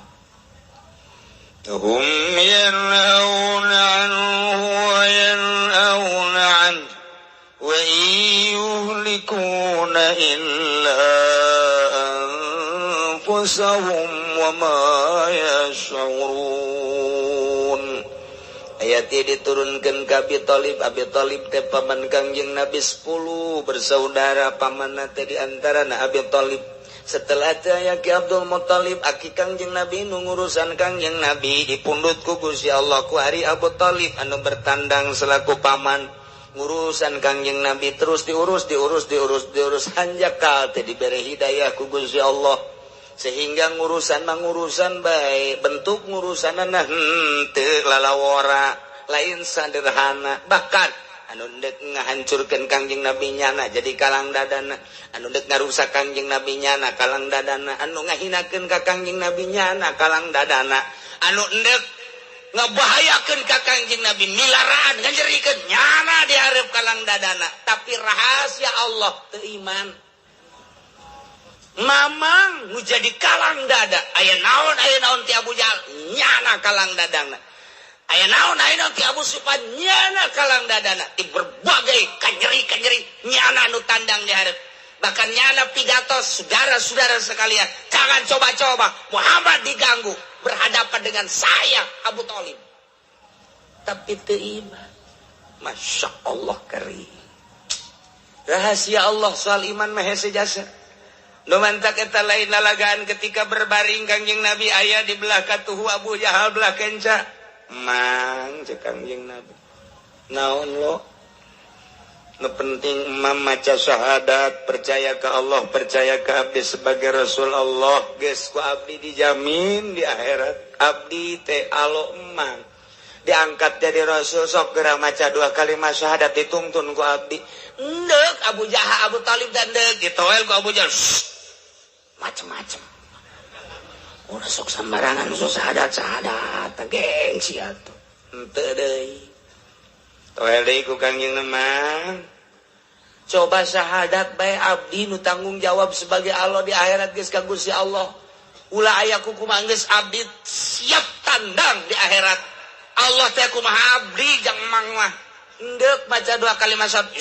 Hum yanhauna anhu wa yanhauna anhu wa yuhlikuna illa anfusahum wa ma yash'urun. Ayat ini diturunkan ke Abi Thalib. Abi Thalib teh paman Kangjeng Nabi 10 bersaudara, pamanna teh di antarana Abi Thalib. Setelah teh Ki Abdul Muthalib aki Kangjeng Nabi nu ngurusan Kangjeng Nabi dipundhut ku Gusti Allah ku ari Abu Thalib anu bertandang selaku paman. Ngurusan Kangjeng Nabi terus diurus diurus diurus diurus hanjakal teh dibere hidayah ku Gusti Allah sehingga ngurusan mangurusan bae bentuk ngurusanana henteu lalawora lain sederhana bahkan anu deuk ngahancurkeun Kangjeng Nabi nyana jadi kalang dadana anu deuk ngarusak Kangjeng Nabi nyana kalang dadana anu ngahinakeun ka Kangjeng Nabi nyana kalang dadana anu deuk ngebahayakeun ka Kangjeng Nabi milaraan ngajerikeun nyana dihareup kalang dadana tapi rahasia Allah teu iman mamang nu jadi kalang dada aya naon ti Abu Jahal nyana kalang dadana aya naon ti Abu Sufyan nyana kalang dadana di berbagai kanyeri-kanyeri nyana nu tandang dihareup bahkan nyana pidato saudara-saudara sekalian jangan coba-coba Muhammad diganggu berhadapan dengan saya Abu Thalib tapi teu iman. Masya Allah karim rahasia Allah soal iman mah hese jasa. Nu mantak eta lain lalagaan ketika berbaring Kangjeng Nabi aya di belah katuhu Abu Jahal belah kenca. Mang cek Kangjeng Nabi. Naon lo? Nu penting emam maca syahadat, percaya ke Allah, percaya ke abdi sebagai Rasul Allah, geus ku abdi dijamin di akhirat. Abdi teh alo emang. Diangkat jadi rasul, sok geura maca dua kalimat syahadat dituntun ku abdi. Endek Abu Jahal, Abu Talib dan dek ditoel ku Abu Jahal. Macem-macem. Ulah sok sembarangan sok syahadat syahadat gengsi atuh. Henteu deui. Toel deui ku Kangjeng mah. Coba syahadat bae abdi nu tanggung jawab sebagai Allah di akhirat geus ka Gusti Allah. Ulah aya kumaha geus abdi siap tandang di akhirat. Allah teh kumaha abdi jang mang mah. Endek baca dua kalimat syahadat.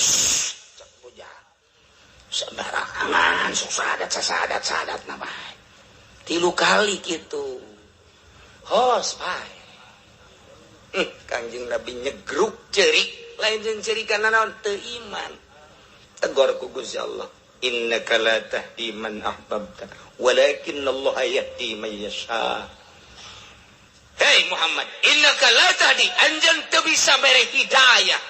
Cak bujang. Sembarangan sok syahadat syahadat syahadat na bae. 3 kali kitu. Hos bae. Kangjeng Nabi nyegruk ceurik, lain jeung ceurikan naon teu iman. Tegor ku Gusti Allah, innaka la tahdi man ahbabta walakin Allah yahdi man yasha. Hei Muhammad, innaka la tahdi, anjeun teu bisa mere hidayah.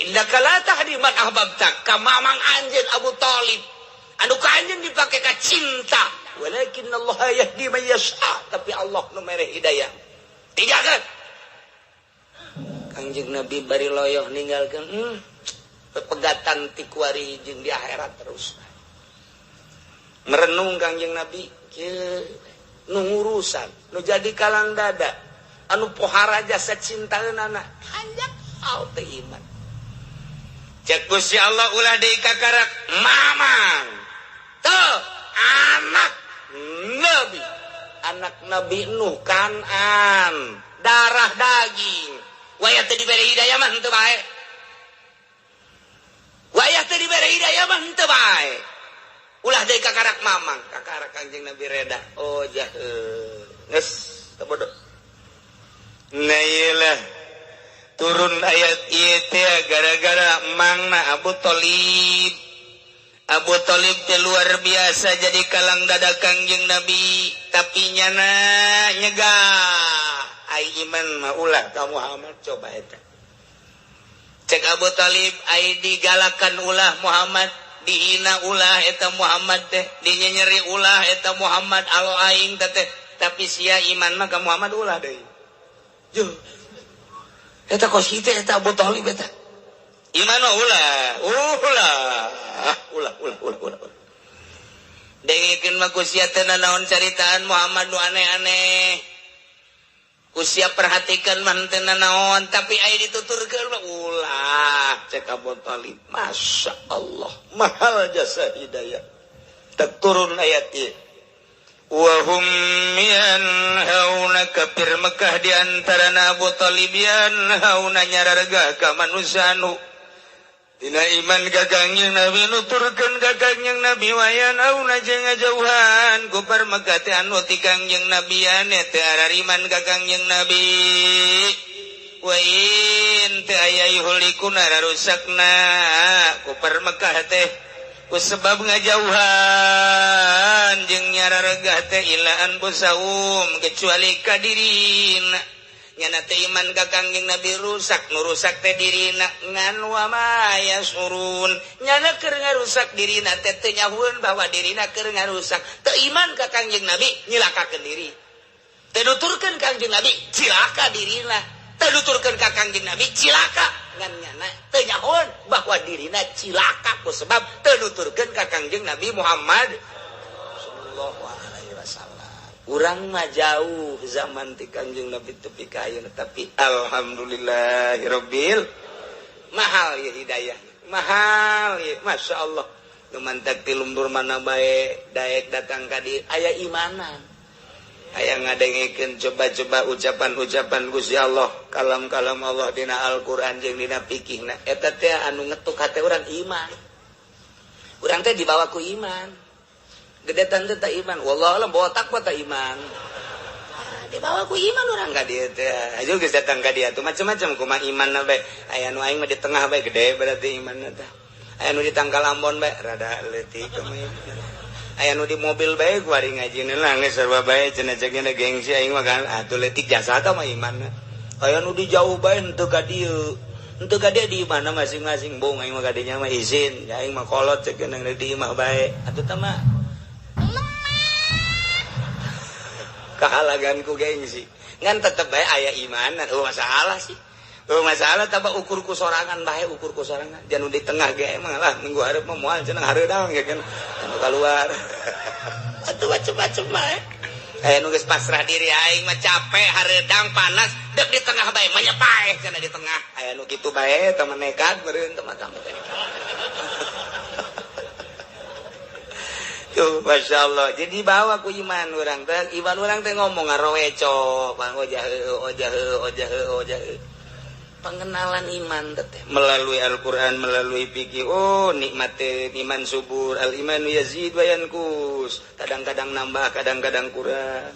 Innaka la tahdi man ahbabta, ka mamang anjeun Abu Thalib anu ka anjeun dipake ka cinta, walakin Allah yahdi man yasha, tapi Allah nu mere hidayah. Tinggalkeun. Kangjeng Nabi bari loyoh ninggalkeun pepegatan ti kuari jeung di akhirat terus. Merenung Kangjeng Nabi kieu nu ngurusan, nu jadi kalang dada, anu pohara jasa cintaeunana, hanjak au teu iman. Cek Gusti Allah ulah deui kakarak mamang. Teu anak Nabi, anak Nabi Nuh Kanan, darah daging. Wayah teu dibere hidayah mah henteu bae. Wayah teu dibere hidayah mah henteu bae. Ulah deui kakarak mamang, kakarak Kangjeng Nabi reda. Oh jah. Geus teu bodoh. Nah iyalah turun ayat ieu teh gara-gara mangna Abu Thalib. Abu Thalib teh luar biasa jadi kalang dada Kangjeng Nabi, tapi nyana nyegah. Ai iman mah ulah ka Muhammad coba eta. Cek Abu Thalib ai digalakan ulah Muhammad, dihina ulah eta Muhammad teh, dinyenyeri ulah eta Muhammad alo aing teh, tapi sia iman mah ka Muhammad ulah deui. Juh. Eta kos kitu eta Abu Thalib eta. Iman mah ulah, ulah, ulah, ulah, ulah, ulah. Dengekeun mah ku sia teh nanaon caritaan Muhammad nu aneh-aneh. Ku sia perhatikan mah teu nanaon, tapi aya dituturkeun mah ulah. Cek Abu Thalib, Masya Allah, mahal jasa hidayah. Tak turun ayat ieu. Wa hum yanhauna kafir Mekah di antara Abu Thalib yanhauna nyarargah ka manusia nu dina iman ka Kangjeng Nabi nuturkeun ka Kangjeng Nabi wayan auna jeung ngajauhan kufar Mekah teh anu ti Kangjeng Nabi ane teh arariman ka Kangjeng Nabi wa in teh aya yuhlikuna rarusakna kufar Mekah teh ku sebab ngajauhan jeung nyarargah teh ila anfusaum kecuali ka dirina. Nyana teh iman ka Kangjeng Nabi rusak, nu rusak teh dirina ngan wa ma yasurun. Nyana keur ngarusak dirina teh teu nyahueun bahwa dirina keur ngarusak. Teu iman ka Kangjeng Nabi nyilakakeun diri. Teu nuturkeun Kangjeng Nabi cilaka dirina. Teu nuturkeun ka Kangjeng Nabi cilaka. Ngan nyana teu nyahueun bahwa dirina cilaka ku sebab teu nuturkeun ka Kangjeng Nabi Muhammad sallallahu alaihi wasallam. Urang mah jauh zaman ti Kangjeng Nabi tepi ka ayeuna, tapi alhamdulillahirabbil mahal ya hidayah. Mahal ya, Masya Allah. Nu mantak ti lembur mana bae daek datang ka dieu aya imanan. Aya ngadengekeun coba-coba ucapan-ucapan Gusti Allah, kalam-kalam Allah dina Al-Qur'an jeung dina fikihna. Eta teh anu ngetuk hate urang iman. Urang teh dibawa ku iman. Gede tante tak iman, wallahu alam botak mah tak iman. Dibawa ku iman urang ka dieu teh. Ayo geus datang ka dieu tuh macam-macam kumaha imanna bae. Aya nu aing mah di tengah bae gede berarti imanna teh. Aya nu di tangkal ambon bae rada leutik kumaha iman. Aya nu di mobil bae ku ari ngajina lah geus sarua bae cenah cekna gengsi aing mah kan atuh leutik jasa tah mah imanna. Aya nu di jauh bae henteu ka dieu. Henteu ka dieu di imahna masing-masing bung aing mah ka dinya mah izin, aing mah kolot cekna di imah bae. Atuh tah mah kahalagan ku gengsi. Ngan tetep bae aya imanan. Oh masalah sih. Oh masalah tambah ukur ku sorangan bae ukur ku sorangan. Jangan di tengah ge emang lah minggu hareup mah moal cenah hareudang ge kan. Anu keluar. Atuh macem-macem bae. Aya nu geus pasrah diri aing mah capek hareudang panas dek di tengah bae mah nya paeh cenah di tengah. Aya nu kitu bae teh nekat meureun teh mah teh. Tuh, Masya Allah. Jadi bawa ku iman orang teh, iman orang teh ngomong ngaroweco, bang ojah ojah ojah ojah. Pengenalan iman teh melalui Al-Qur'an, melalui fikih. Oh, nikmat iman subur, al imanu yazid wa yanqus. Kadang-kadang nambah, kadang-kadang kurang.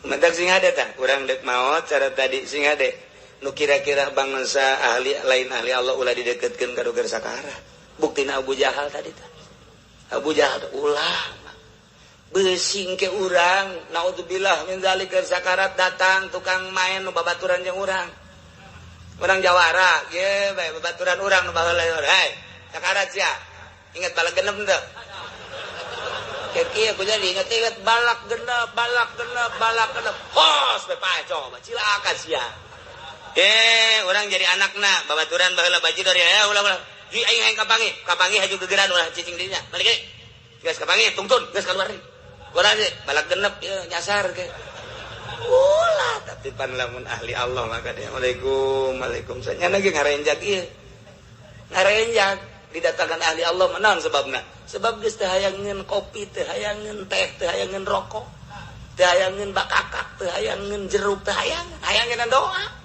Mentak sing hade tah, urang deuk maot cara tadi sing hade. Nu kira-kira bangsa ahli lain ahli Allah ulah dideketkeun ka doger sakarat. Buktina Abu Jahal tadi tah. Abu Jahal ulah besing ke urang naudzubillah min zalik sakarat datang tukang main nu babaturan jeung urang. Urang jawara ye bae babaturan urang nu baheula hei sakarat sia. Ingat balak genep teu? Kieu ku jadi ingat-ingat balak genep balak genep balak genep. Hos bae pae coba cilaka sia. Urang jadi anakna babaturan baheula bajidor ya ulah-ulah. Ji aing hayang kapangi, kapangi haju gegeran ulah cicing dirinya. Balik deui. Geus kapangi tungtun, geus keluar deui. Urang deui balak genep ieu nyasar ke. Ulah tapi pan lamun ahli Allah maka dia Waalaikum, waalaikumsalam. Nya ge ngarenjak ieu. Ngarenjak didatangkan ahli Allah menang sebabna. Sebab geus teu hayangeun kopi, teu hayangeun teh, teu hayangeun rokok, teu hayangeun bakakak, teu hayangeun jeruk, teu hayangeun, hayangeun doa.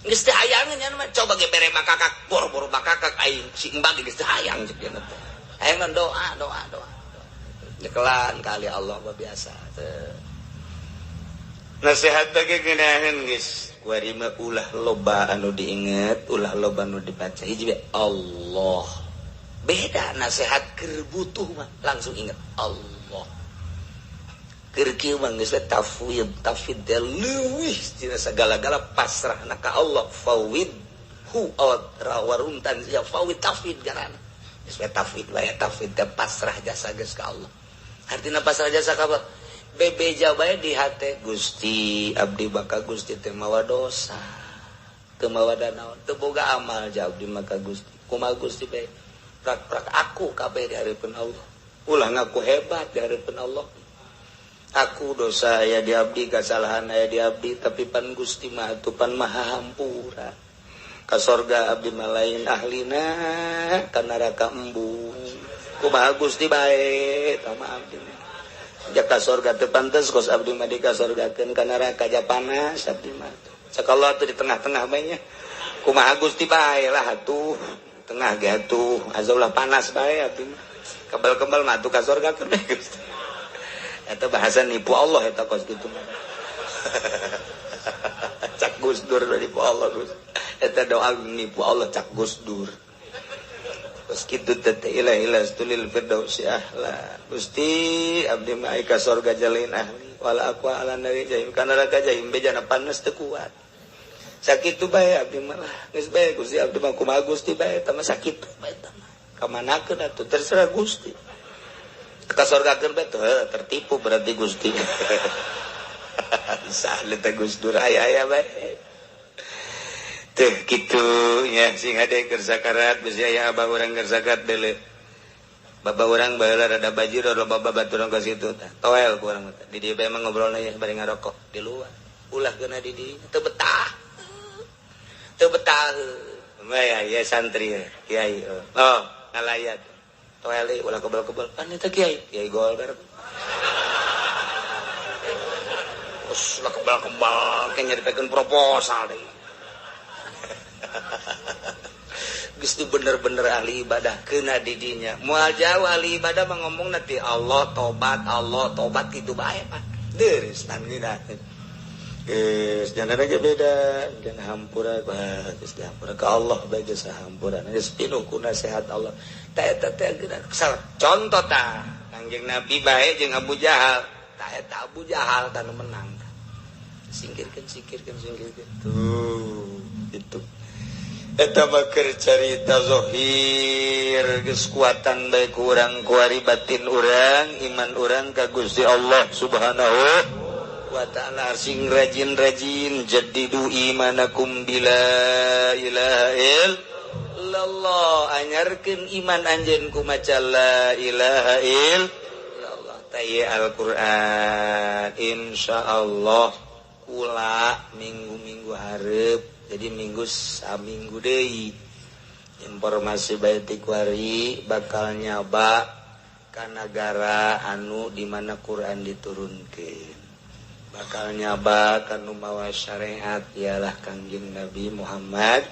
Geus teu hayangeun nya mah coba ge bere bakakak, boro-boro bakakak aing si embag geus teu hayang ceuk dia teh. Hayangeun doa, doa, doa. Nyekelan kali Allah mah biasa teh. Nasihat bagi geunaheun geus kuari mah ulah loba anu diinget, ulah loba anu dibaca. Hiji bae Allah. Beda nasihat keur butuh mah langsung inget Allah. Keur kieu mah geus tafwid, tafwid teh leuwih tina sagala-gala pasrahna ka Allah. Fawid hu rawaruntan ya fawid tafwid garana. Geus we tafwid bae, tafwid teh pasrah jasa geus ka Allah. Artina pasrah jasa ka Allah? Bebeja bae di hate Gusti abdi baka Gusti teh mawa dosa. Teu mawa danaon, teu boga amal ja abdi maka Gusti. Kumaha Gusti bae? Prak-prak aku kabeh di hareupeun Allah. Ulah ngaku hebat di hareupeun Allah. Aku dosa aya di abdi, kesalahan aya di abdi, tapi pan Gusti mah atuh pan maha hampura. Ka sorga abdi mah lain ahlina, ka neraka embung. Kumaha Gusti bae tah mah abdi mah. Jaka sorga teu pantes kos abdi mah dikasorgakeun ka neraka ja panas abdi mah. Cek Allah tuh di tengah-tengah bae nya. Kumaha Gusti bae lah atuh, tengah ge atuh, azaulah panas bae abdi mah. Kebal-kebal mah atuh ka sorgakeun bae Gusti. Eta bahasa nipu Allah eta kos kitu mah. Cak Gus Dur nipu Allah Gus. Eta doa nipu Allah cak Gus Dur. Kos kitu teh ilahi lastulil firdausi ahla. Gusti abdi mah ka sorga jalain ahli wala aqwa ala nari jahim kana neraka jahim bejana panas teu kuat. Sakitu bae abdi mah lah. Geus bae Gusti abdi mah kumaha Gusti bae eta mah sakitu bae eta mah. Kamanakeun atuh terserah Gusti. Ka sorgakeun bae teu tertipu berarti Gusti. Sah teh Gus Dur aya-aya bae. Teh kitu nya sing hade keur sakarat bisi aya abah urang keur sakarat deuleu. Baba urang baheula rada bajir loba babaturan ka situ tah. Toel ku urang teh. Di dieu bae mah ngobrolna ye bari ngarokok di luar. Ulah keuna di dieu teu betah. Teu betah. Mah ya santri ya, kiai. Oh, ngalayat. Toel deui ulah kebel-kebel. Pan eta kiai, kiai Golkar. Terus ulah kebal-kebal kayak nyaritakeun proposal deui. Geus bener-bener ahli ibadah kena didinya. Moal jauh ahli ibadah mah ngomong nanti Allah tobat kitu bae Pak. Deus tan ngeunaheun. Geus jangan ge beda, jangan hampura geus dihampura ka Allah bae geus hampura. Geus pinuh ku nasihat Allah. Ta eta teh geuna contoh tah Kangjeng Nabi bae jeung Abu Jahal. Ta eta Abu Jahal tah nu menang. Singkirkeun singkirkeun singkirkeun. Tuh itu. Eta mah keur carita zahir geus kuatan bae ku urang kuari batin urang iman urang ka Gusti Allah Subhanahu wa ta'ala. Sing rajin-rajin jadidu imanakum bila ilaha illallah, anyarkeun iman anjeun ku maca la ilaha illallah. Taya Al-Qur'an insyaallah kula minggu-minggu hareup, jadi minggu saminggu deui informasi bae ti kuari bakal nyaba ka nagara anu di mana Quran diturunkeun, bakal nyaba ka nu mawa syariat ialah Kangjeng Nabi Muhammad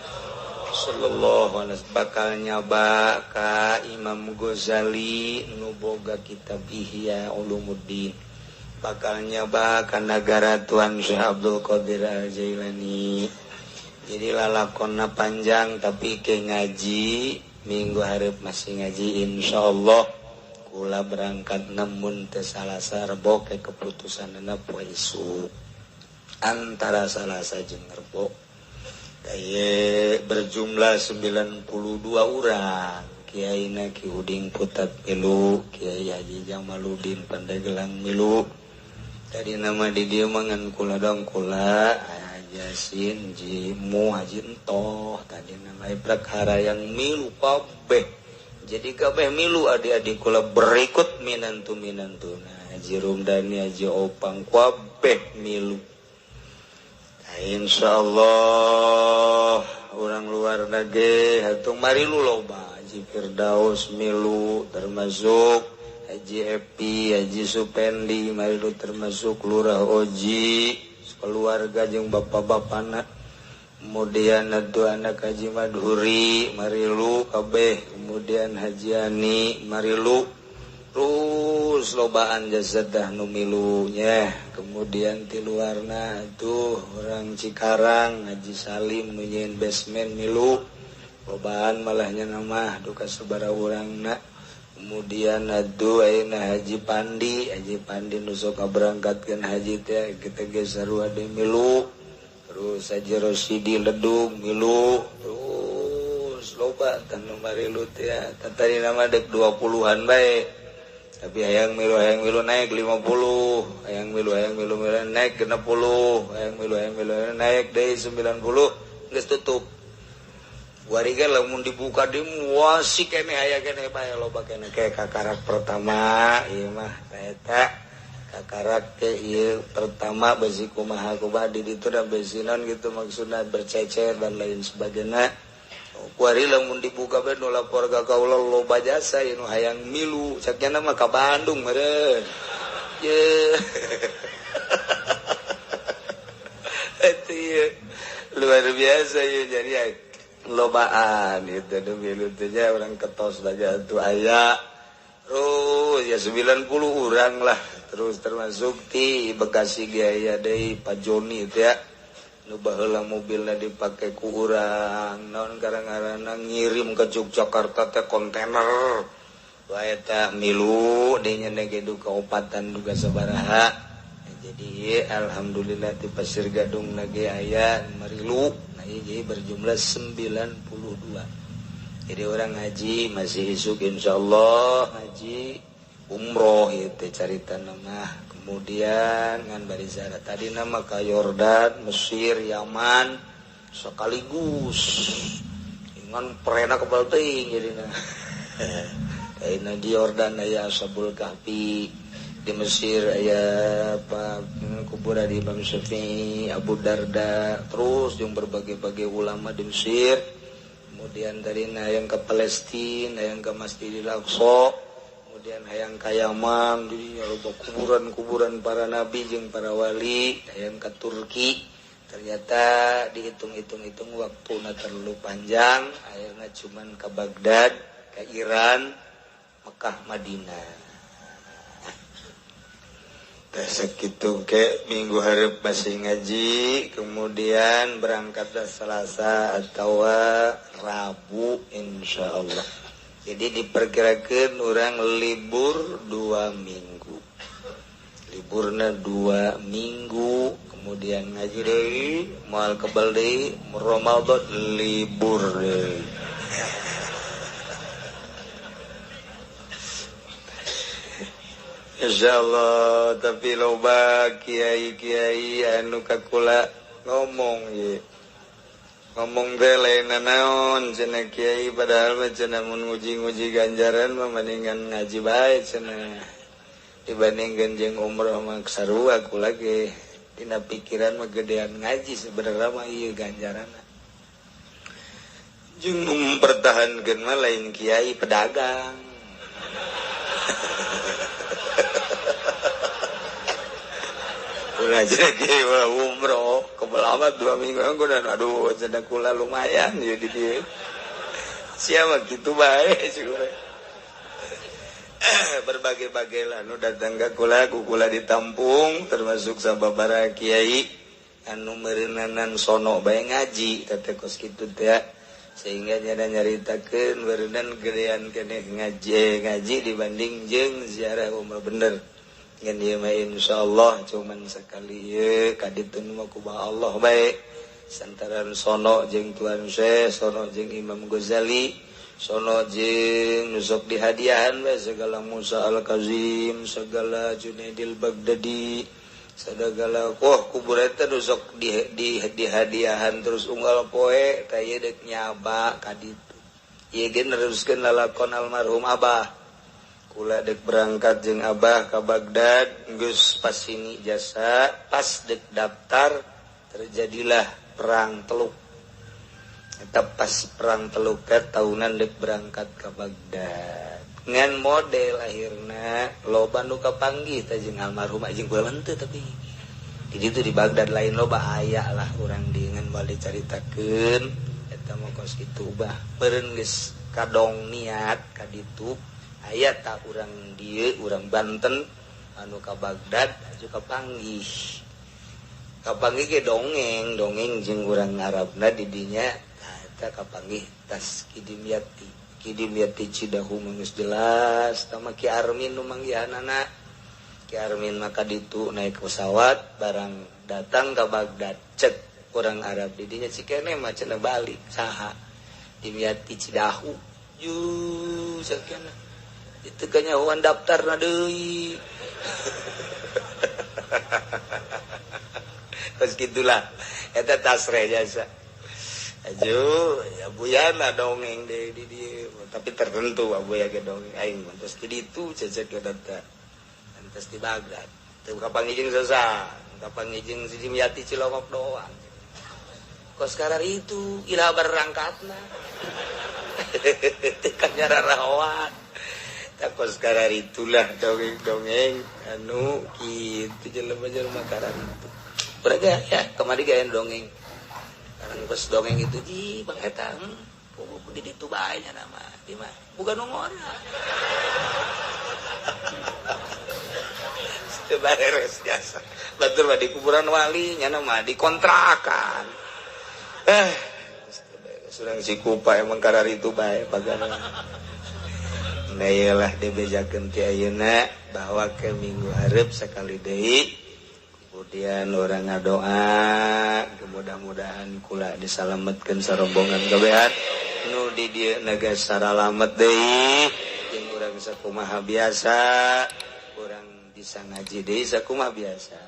sallallahu alaihi wasallam, bakal nyaba ka Imam Ghazali nu boga kitab Ihya Ulumuddin, bakal nyaba ka nagara Tuan Syekh Abdul Qadir Al-Jailani. Jadi lalakonna panjang tapi ke ngaji minggu hareup masih ngaji insyaallah. Kula berangkat namun teu Salasa Rebo ke keputusanna poe isuk antara Salasa jeung Rebo. Kaye berjumlah 92 orang. Kiai na Ki Uding Putat milu, Kiai Haji Jamaludin Pandeglang milu. Tadi nama di dieu mah ngan kula dong kula Yasin Jimu Haji Entoh tadi nama ibrek harayang milu kabeh. Jadi kabeh milu adik-adik kula berikut minantu minantuna Haji Rumdani Haji Opang kabeh milu. Nah, insyaallah orang luar nage hatung marilu loba Haji Firdaus milu termasuk Haji Epi Haji Supendi marilu termasuk Lurah Oji keluarga jeung bapak-bapana, kemudian atuh anak Haji Madhuri marilu kabeh, kemudian Haji Ani marilu, terus lobaan jazadah nu milunya, kemudian ti luarna atuh orang Cikarang Haji Salim nu nyieun basement milu, lobaan malahnya nama duka sabaraha urangna. Kemudian aduh ayeuna Haji Pandi, Haji Pandi nu sok ngaberangkatkeun haji teh kita ge sarua deui milu. Terus Haji Rosidi Ledung milu, terus loba tah nu marilu teh tadi nama dek 20-an bae. Tapi hayang milu naik 50, hayang milu naik 60, hayang milu naik deui 90 geus tutup. Wariga lamun dibuka di muasi kene aya kene bae loba kene ke kakarak pertama ieu mah eta kakarak ke ieu pertama besi kumaha kumaha di ditu da besi naon gitu maksudna bercecer dan lain sebagainya. Kuari lamun dibuka bae nu lapor ka kaula loba jasa ieu nu hayang milu caknya mah ka Bandung meureun. Ye. Eta luar biasa ieu jadi lobaan itu milu teh orang ketos aja tuh aya terus ya 90 orang lah, terus termasuk ti Bekasi ge aya deui Pak Joni teh ya nu baheula mobilna dipake ku urang naon karang-karang ngirim ke Yogyakarta teh kontainer wae eta milu deui nya ge duka opatan duka sabaraha. Jadi alhamdulillah di Pasir Gadung nage aya marilu. Nah, jadi berjumlah 92. Jadi orang haji masih isuk insyaallah haji umroh itu carita nama. Kemudian ngan bari ziarah tadi nama ka Yordan, Mesir, Yaman sekaligus. Ngan perena kebal teuing jadina. Ayeuna di Yordan aya Ashabul Kahfi, di Mesir aya apa kuburan di Imam Syafi'i, Abu Darda, terus yang berbagai-bagai ulama di Mesir. Kemudian dari hayang ke Palestina, hayang ke Masjidil Aqsa, kemudian hayang ka Yaman, di kuburan-kuburan para nabi jeung para wali, hayang ke Turki. Ternyata dihitung-hitung-hitung waktuna terlalu panjang, akhirnya cuman ke Baghdad, ke Iran, Mekah, Madinah. Segitu ke minggu hareup masih ngaji, kemudian berangkat Selasa atau Rabu insyaallah. Jadi diperkirakan orang libur 2 minggu. Liburna 2 minggu, kemudian ngaji deui, moal kebal deui, Ramadan libur deui. Insyaallah tapi loba kiai-kiai anu ka kula ngomong ye. Ngomong teh lain naon cenah kiai padahal mah cenah mun nguji-nguji ganjaran mah mendingan ngaji bae cenah dibandingkeun jeung umroh mah sarua kula ge dina pikiran mah gedean ngaji sebenarnya mah ieu ganjaranna jeung mempertahankeun mah lain kiai pedagang. Ulah jadi ulah umroh kebelamat 2 minggu dan aduh cenah kula lumayan ya di dieu. Siapa gitu bae berbagai-bagai lah nu datang ka kula ku kula ditampung termasuk sababaraha kiai anu meureunnanan sono bae ngaji teh kos kitu teh sehingga nyana nyaritakeun meureunnan gedean keneh ngaji dibanding jeung ziarah umroh bener. Ngan ieu mah insyaallah cuman sekali ieu kaditun mah kumaha Allah bae santaran sono jeung Tuan Syekh sono jeung Imam Ghazali sono jeung nu sok dihadiahan bae segala Musa Al-Kazim segala Junaidil Baghdadi segala wah kubur eta nu sok dihadiahan terus unggal poe tah ieu deuk nyaba ka ditu ieu ge neruskeun lalakon almarhum Abah. Kula dek berangkat jeung Abah ka Baghdad geus pas sini jasa pas dek daftar terjadilah perang Teluk. Eta pas perang Teluk teh tahunan dek berangkat ka Baghdad. Ngan model akhirna loba nu kapanggih teh jeung almarhum jeung kula henteu tapi di ditu di Baghdad lain loba aya lah urang di ngan bali caritakeun eta mah kos kitu bah meureun geus kadong niat ka ditu. Aya tak urang dieu urang Banten anu ka Baghdad aju kapanggih. Kapanggih ge dongeng, dongeng jeung urang Arabna di dinya eta kapanggih tas Kidimyati. Kidimyati Cidahu geus jelas tama Ki Armin nu manggihanana. Ki Armin maka ditu naik pesawat barang datang ka Baghdad cek urang Arab di dinya cikene mah cenah balik saha Dimyati Cidahu. Ju sakena itu kanyahoan daftar na deui. Kos gitulah eta tasreh jasa. Aduh, ya buyana dongeng deui di dieu, tapi tertentu abuya ge dongeng aing mah terus di ditu cecek eta teh. Entos di Baghdad. Teu kapanggih jeung sasa, kapanggih jeung si Dimyati Cilongok doang. Kos karar itu ila berangkatna. Teu kanyararahoan. Takos karar itulah dongeng-dongeng anu kitu jelema-jelema karar itu. Berarti ya kemari gaya dongeng. Karang kos dongeng itu di bang eta di ditu bae nya nama di mah bukan ngora. Teu bareres jasa. Batur mah di kuburan wali nya mah dikontrakan. Surang si kupa emang karar itu bae pagana. Nah iyalah dibejakeun ti ayeuna bahwa ke minggu hareup sakali deui kemudian orang ngadoa mudah-mudahan kula disalametkeun sarombongan kabehan nu di dieu naga saralamet deui jeung urang sakumaha biasa urang bisa ngaji deui sakumaha biasa.